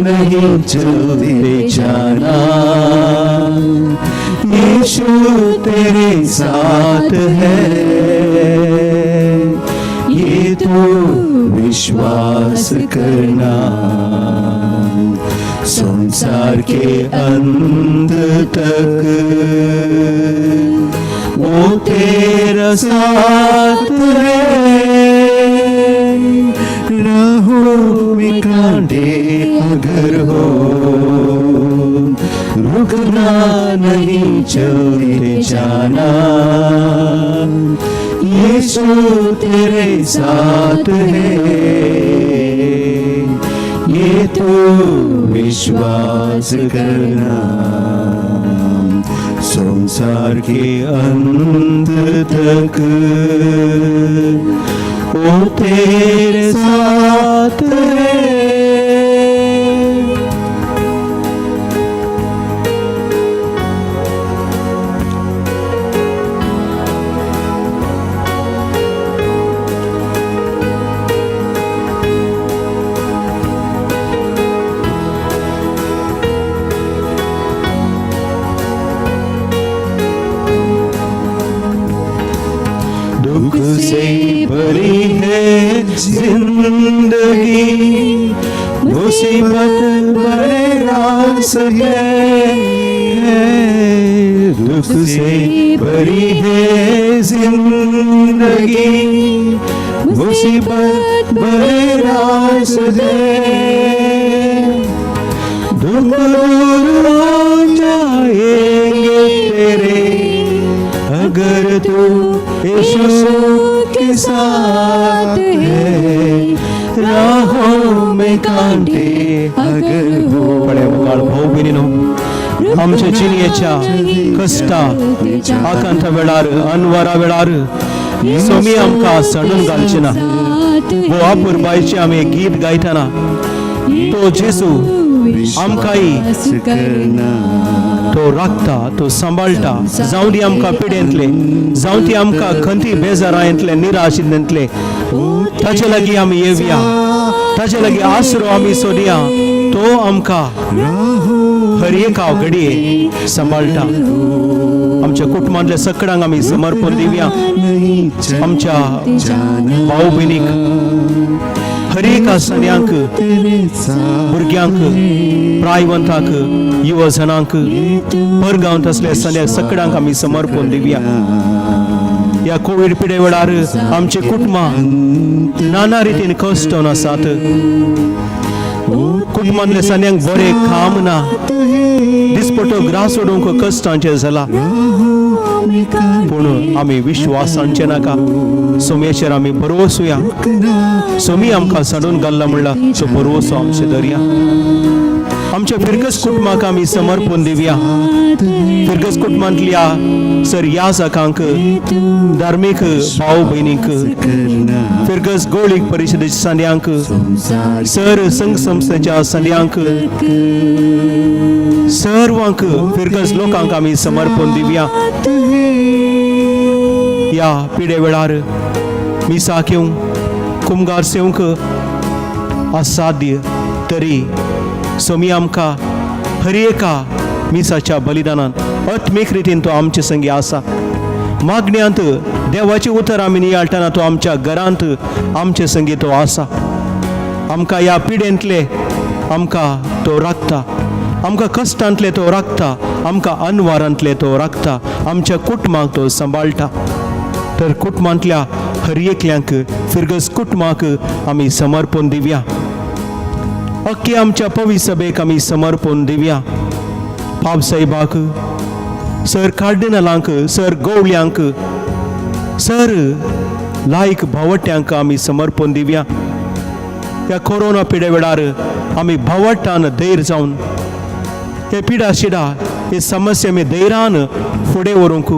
नहीं चलते जाना, यीशु तेरे साथ है, ये तू विश्वास करना। संसार के अंत तक वो तेरा साथ है। राहों में कांटे अगर हो, रुकना नहीं चलते जाना, यीशु तेरे साथ है, ये तू विश्वास करना। संसार के अंत तक वो तेरे साथ है। दुख से भरी है जिंदगी, मुसीबत भरे रास है। दुख से भरी है जिंदगी, मुसीबत भरे रास है। दुख दूर हो जाएंगे तेरे, अगर तू यीशु के साथ है। राहों में कांटे अगर हो। पळे मुखार भाऊ भयणीनो, आमच्या जिणेच्या कश्टा आकांता वेळार, अनवरा वेळार सोमी आमकां सणून घालचे ना. गोवा पुरबायचे आमी गीत गायतना तो जेजू आमकांय तो राखता, तो सांबाळटा. जावं दी आमकां पिडेंतले, जावं ती आमकां खंती बेजारांतले, निराशिंतले, ताचे लागीं आमी येवया, ताचे लागीं आसरो आमी सोदया. तो आमकां हर एका घडये सांबाळटा. आमच्या कुटुंबांतल्या सगळ्यांक आमी समर्पण दिवया. आमच्या भाव भयणीक, हर एका सन्यांक, भुरग्यांक, प्रायवंताक, युवजनांक, परगांवांत आसल्या सन्याक सगळ्यांक आमी समर्पण दिवया. ह्या कोवीड पिडे वेळार आमची कुटुंबां नाना रितीन कश्टन आसात. कुटुंबांतले सन्यांक बरें काम ना, दिसपटो ग्रास सोडूंक कश्टांचें जाला. पूण आमी विश्वास आणचे नाका, सोमयेचेर आमी भरवसुया. सोमी आमकां सांडून घाल्ला म्हणला तो भरवसो आमचे दर्या. आमच्या फिरगस कुटुंबाक आमी समर्पण दिवया. फिरगस कुटुंबांतल्या सर ह्या जाकांक, धार्मीक भाव भयणीक, फिरगस गोळीक परिशदेच्या सांद्यांक, सर संघ संस्थेच्या सांद्यांक, सर्वांक फिरगस लोकांक आमी समर्पण दिवया. ह्या पिडे वेळार मिसाक येवंक, कुमगार सेवंक असाध्य तरी सोमी आमकां हर एका मिसाच्या बलिदानान आत्मीक रितीन तो आमचे संगी आसा. मागण्यांत देवाचें उतर आमी नियाळटना तो आमच्या घरांत आमचे संगी तो आसा. आमकां ह्या पिडेंतले आमकां तो राखता, आमकां कश्टांतले तो राखता, आमकां अनवारांतले तो राखता, आमच्या कुटुंबाक तो सांबाळटा. तर कुटुंबांतल्या हर एकल्यांक फिरगस कुटुंबाक आमी समर्पण दिवया. अख्खे आमच्या पवी सभेक आमी समर्पण दिवया. पाप साहेबाक, सर कार्डिनलांक, सर गवळ्यांक, सर लायक भावट्यांक आमी समर्पण दिवया. ह्या कोरोना पिडे वेळार आमी भावट्टान धैर्य जावन हे पिडा शिडा हे समस्या आमी धैर्यान फुडें व्हरूंक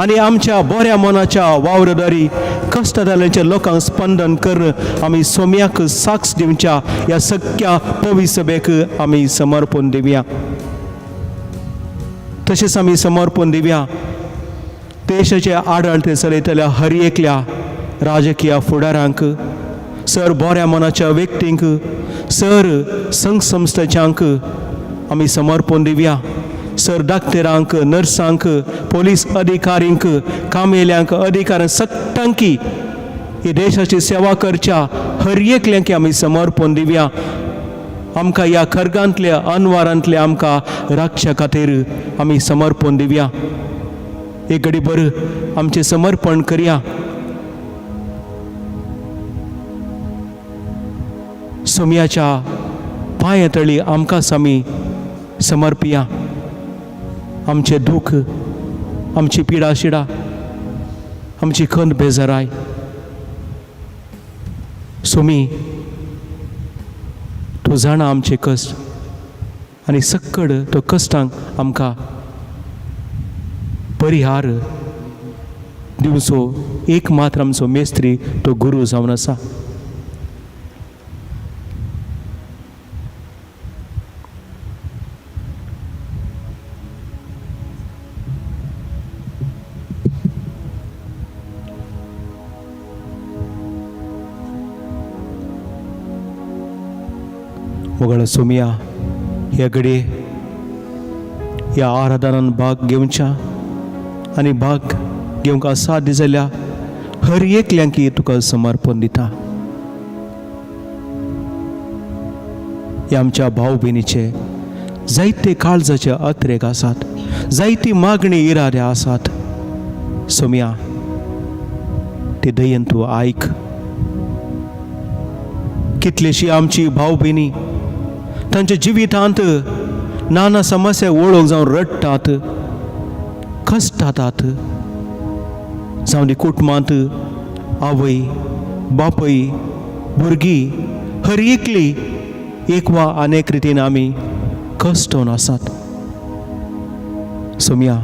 आनी आमच्या बऱ्या मनाच्या वावरदारी कश्टदारांच्या लोकांक स्पंदन करून आमी सोम्याक साक्ष दिवच्या ह्या सगळ्या पवी सभेक आमी समर्पण दिवया. तशेंच आमी समर्पण दिवया देशाचे आडळते चलयतल्या हर एकल्या राजकीय फुडारांक, सर बऱ्या मनाच्या व्यक्तींक, सर संघ संस्थेच्यांक आमी समर्पण दिवया. सर डाक्टरांक, नर्सांक, पोलीस अधिकारींक, कामेल्यांक, अधिकाऱ्यांक, सगळ्यांकी ही देशाची सेवा करच्या हर एकल्यांकी आमी समर्पण दिवया. आमकां ह्या खर्गांतल्या अनवारांतल्या आमकां राखच्या खातीर आमी समर्पण दिवया. एक घडी बर आमचें समर्पण करया. सोमयाच्या पांया तळी आमकांच आमी समर्पिया. आमचें दूख, आमची पिडा शिडा, आमची खंत बेजाराय सोमी तूं जाणा आमचे कश्ट आनी सक्कड तो कश्टांक आमकां परिहार दिवचो एक मात्र आमचो मेस्त्री तो गुरू जावन आसा. मोगाळ सोमिया, ह्या घडये ह्या आराधनान भाग घेवच्या आनी भाग घेवंक असाध्य जाल्या हर एकल्यांकी तुका समर्पण दिता. ह्या आमच्या भाव भयणीचे जायते काळजाचे अत्रेक आसात, जायती मागणी इरादे आसात. सोमिया, ते दयेन तूं आयक. कितलीशी आमची भाव भयणी तांच्या जिवितांत नाना समस्या वळख जावन रडटात, कश्टातात. जावं ती कुटुंबांत आवय बापूय भुरगीं हर एकली एक वा अनेक रितीन आमी कश्टोन आसात. सोमया,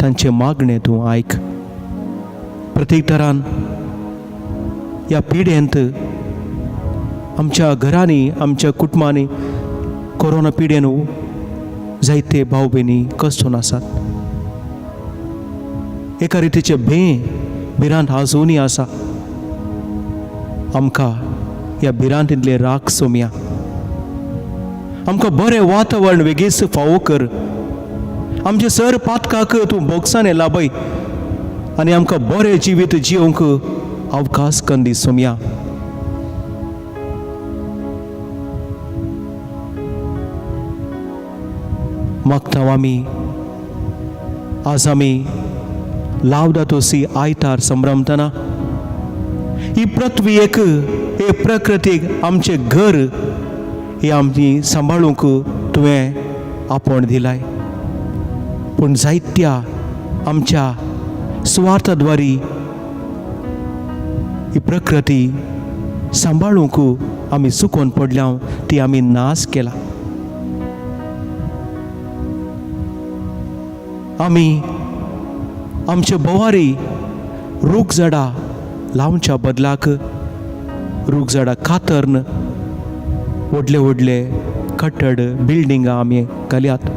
तांचें मागणें तूं आयक. प्रत्येक तरान ह्या पिड्येंत आमच्या घरांनी आमच्या कुटुंबांनी कोरोना पिड्येन जायते भाव भयणी कश्टोन आसात. एका रितीचे भंय भिरांत आजुनूय आसा. आमकां ह्या भिरांतींतले राख सोमया. आमकां बरें वातावरण वेगीच फावो कर. आमचे सर पातकाक तूं बोगसाने लाबय आनी आमकां बरें जिवीत जिवंक अवकाश कन्न दी सोमया. मागता आमी आज आमी लावदातो सी आयतार संभ्रमतना ही पृथ्वी एक हे प्रकृतीक आमचें घर हे आमची सांबाळूंक तुवें आपोवण दिलाय. पूण जायत्या आमच्या सुवार्थाद्वारी ही प्रकृती सांबाळूंक आमी चुकोन पडल्या, ती आमी नाश केला. आमी आमचे भोवारी रूख झाडां लावच्या बदलाक रूख झाडां कातਰਨ व्हडले व्हडले कट्टड बिल्डिंगां आमी घाल्यात.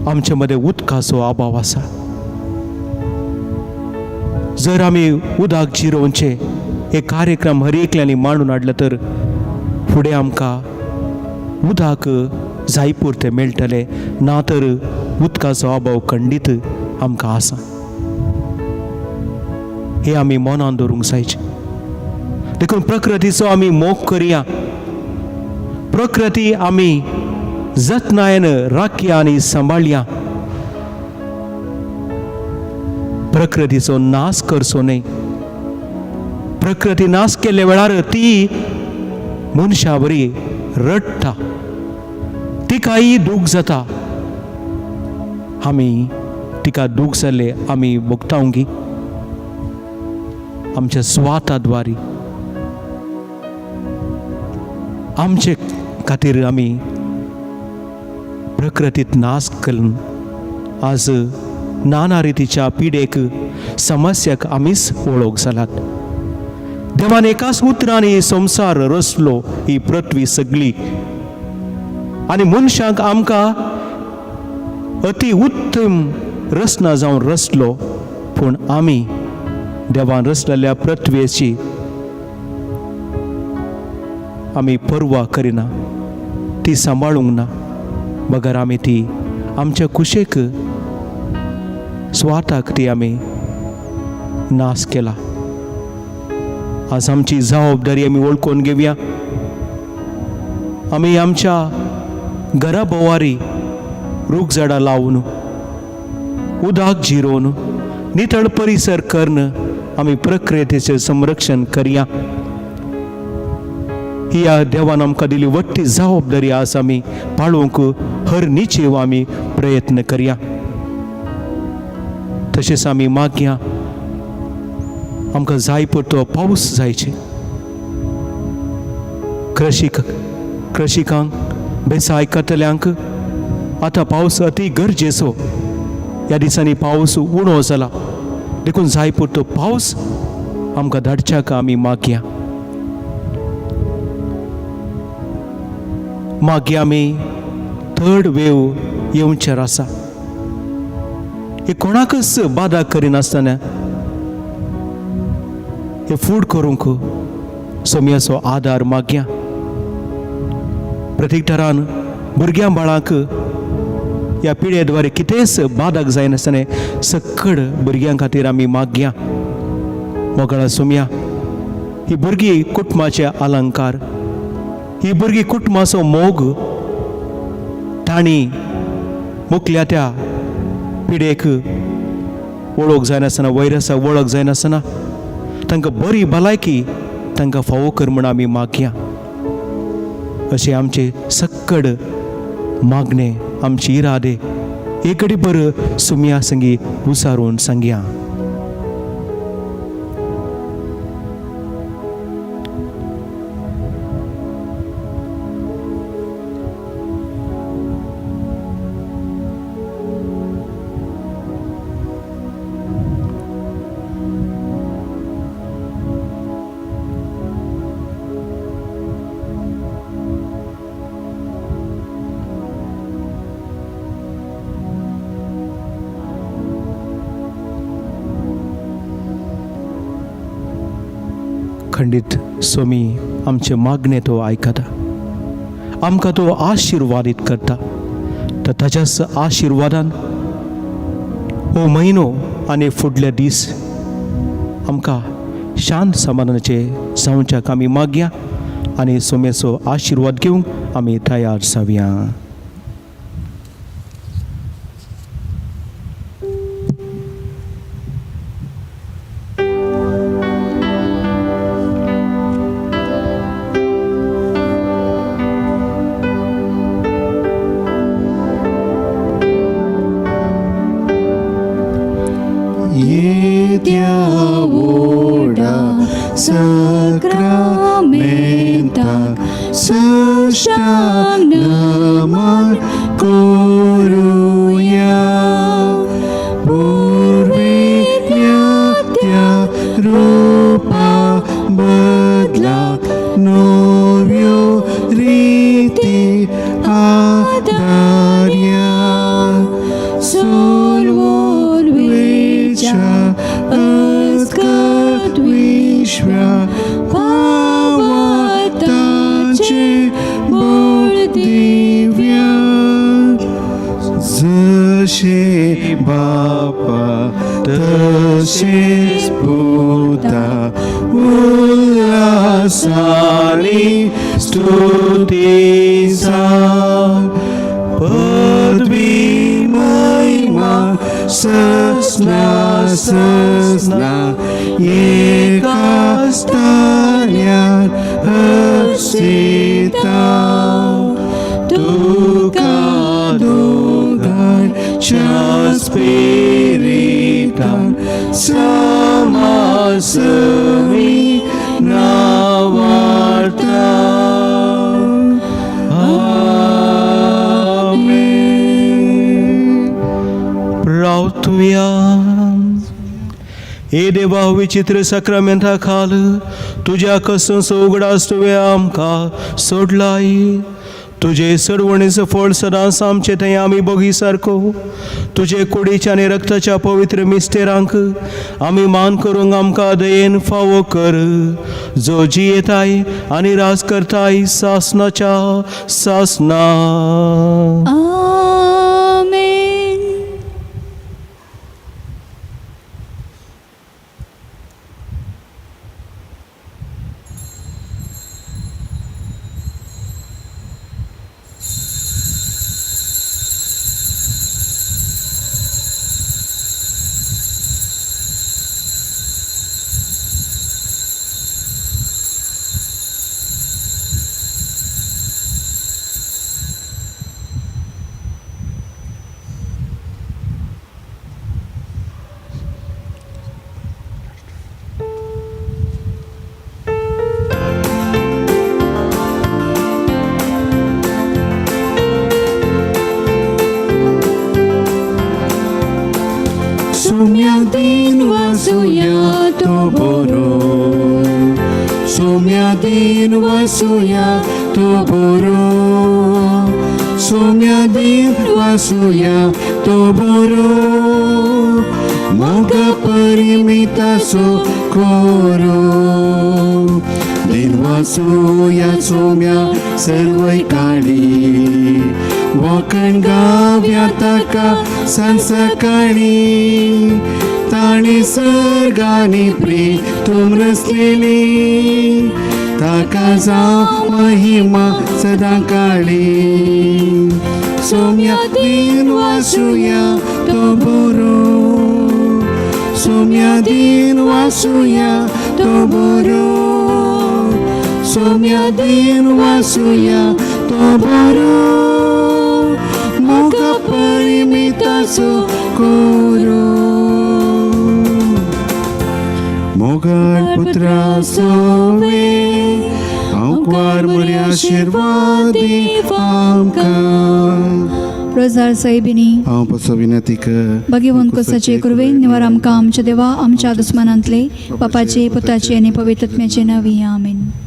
आमचे मदें उदकाचो अभाव आसा. जर आमी उदक जिरोवचें हे कार्यक्रम हर एकल्यांनी मांडून हाडले तर फुडें आमकां उदक जाय पुरतें मेळटलें, ना तर उदकाचो अभाव खंडीत आमकां आसा. हें आमी मनान दवरूंक जायचें. देखून प्रकृतीचो आमी मोग करया, प्रकृती आमी जतनायेन राखया आनी सांबाळया. प्रकृतीचो नाश करचो न्हय. प्रकृती नाश केल्ल्या वेळार ती मनशा बरी रडटा, तिकाय दूख जाता. आमी तिका दूख जाल्लें आमी भोगता गी आमच्या स्वाताद्वारी. आमचे खातीर आमी प्रकृतीत नाश करून आज नाना रितीच्या पिडेक समस्याक आमीच वळख जालात. देवान एकाच उतरांनी संवसार रचलो, ही पृथ्वी सगळी, आनी मनशांक आमकां अती उत्तम रचना जावन रचलो. पूण आमी देवान रचलेल्या पृथ्वेची आमी पर्वा करिना, ती सांबाळूंक ना, बगर आमी ती आमच्या कुशेक स्वार्थाक ती आमी नाश केला. आज आमची जबाबदारी आमी वळखून घेवया. आमी आमच्या घरा भोवारी रूख झाडां लावन, उदक जिरोवन, नितळ परिसर करून आमी प्रकृतीचें संरक्षण करया. ही ह्या देवान आमकां दिली वट्टी जबाबदारी आज आमी पाळोवंक हर निचेव आमी प्रयत्न करया. तशेंच आमी मागया आमकां जाय पुरतो पावस जायचे. कृषिकांक बेसाय करतल्यांक आतां पावस अती गरजेचो. ह्या दिसांनी पावस उणो जाला, देखून जाय पुरतो पावस आमकां धाडच्याक आमी मागया. मागीर आमी थर्ड वेव येवचेर आसा. हे कोणाकच बादा करिनासतना हे फूड करूंक सोमयाचो आदार मागया. प्रतीकदारान भुरग्यां बाळांक ह्या पिळयेद्वारे कितेंच बादक जायनासतना सक्कड भुरग्यां खातीर आमी मागया. मोगाळा सोमया, ही भुरगीं कुटुंबाचे अलंकार, ही भुरगीं कुटुंबाचो मोग. तांणी मुकल्या त्या पिडेक वळख जायनासतना, वैरसाक वळख जायनासतना तांकां बरी भलायकी तांकां फावो कर म्हूण आमी मागया. अशें आमचे सक्कड मागणे, आमचे इरादे एक घडी बर सुमया संगी उसारून सांगया. खंडीत स्वामी आमचे मागणे तो आयकता, आमकां तो आशिर्वादीत करता. तर ताच्याच आशिर्वादान हो म्हयनो आनी फुडले दीस आमकां शांत समाधानाचे जावच्याक आमी मागया आनी सोम्याचो आशिर्वाद घेवंक आमी तयार जावया. साक्रामेंताक साष्टांग नमन करुया. पुर्विल्ल्या त्या रुपा बदला नव्यो रिती आदार्या. सोडवून वेच्या अस्कत विश्वा पावताचे बळ दिव्या. जशे बापा तशेच पुता उल्हासानी स्तुतीचा पदवी महिमा ससना ससना एका स्थान्यार हर्षिता. तुका दोगांच्या स्पिरिटान समासवी नावार्ता. आमेन. प्रार्थुया. हे देवा, विचित्र साक्रामेंता खाल तुज्या कसोसो उगडास तुवें आमकां सोडलाय. तुजे सरवणेचो फळ सदांच आमचे थंय आमी बगी सारको तुजे कुडीच्या आनी रक्ताच्या पवित्र मिस्तेरांक आमी मान करूंक आमकां दयेन फावो कर, जो जियेताय आनी राज करताय सासनाच्या सासना. आमेन. सोम्या दिन वसुया तो बरो, सोम्या दिन वसुया तो बरो, सोम्या दिन वसुया तो बरो. मोग परिमितासो कोरो दिन वासुया सोम्या सर्वय काळी वखण गाव्या ताका सांसकाळी. ताणे सर्गानी प्रीतूम रचलेली ताका जावं महिमा सदां काळी. सोम्या दिन वासुया तो बरो, सोम्या दिन वासुया तो बरो, सोम्या दिन वासुया तो बरो. मोग परिमितासो कोरो. मोगाळ पुत्रा सोवे आंकवार मुऱ्या आशिर्वाद आमकां. रोजार साहेबिनी हांव पसो विनंती कर. भगवंत कोसाचे कुरवेन निवार आमकां आमच्या देवा आमच्या दुस्मानांतले बापाचे पुताचे आनी पवित्र आत्म्याचे नांवी. आमेन.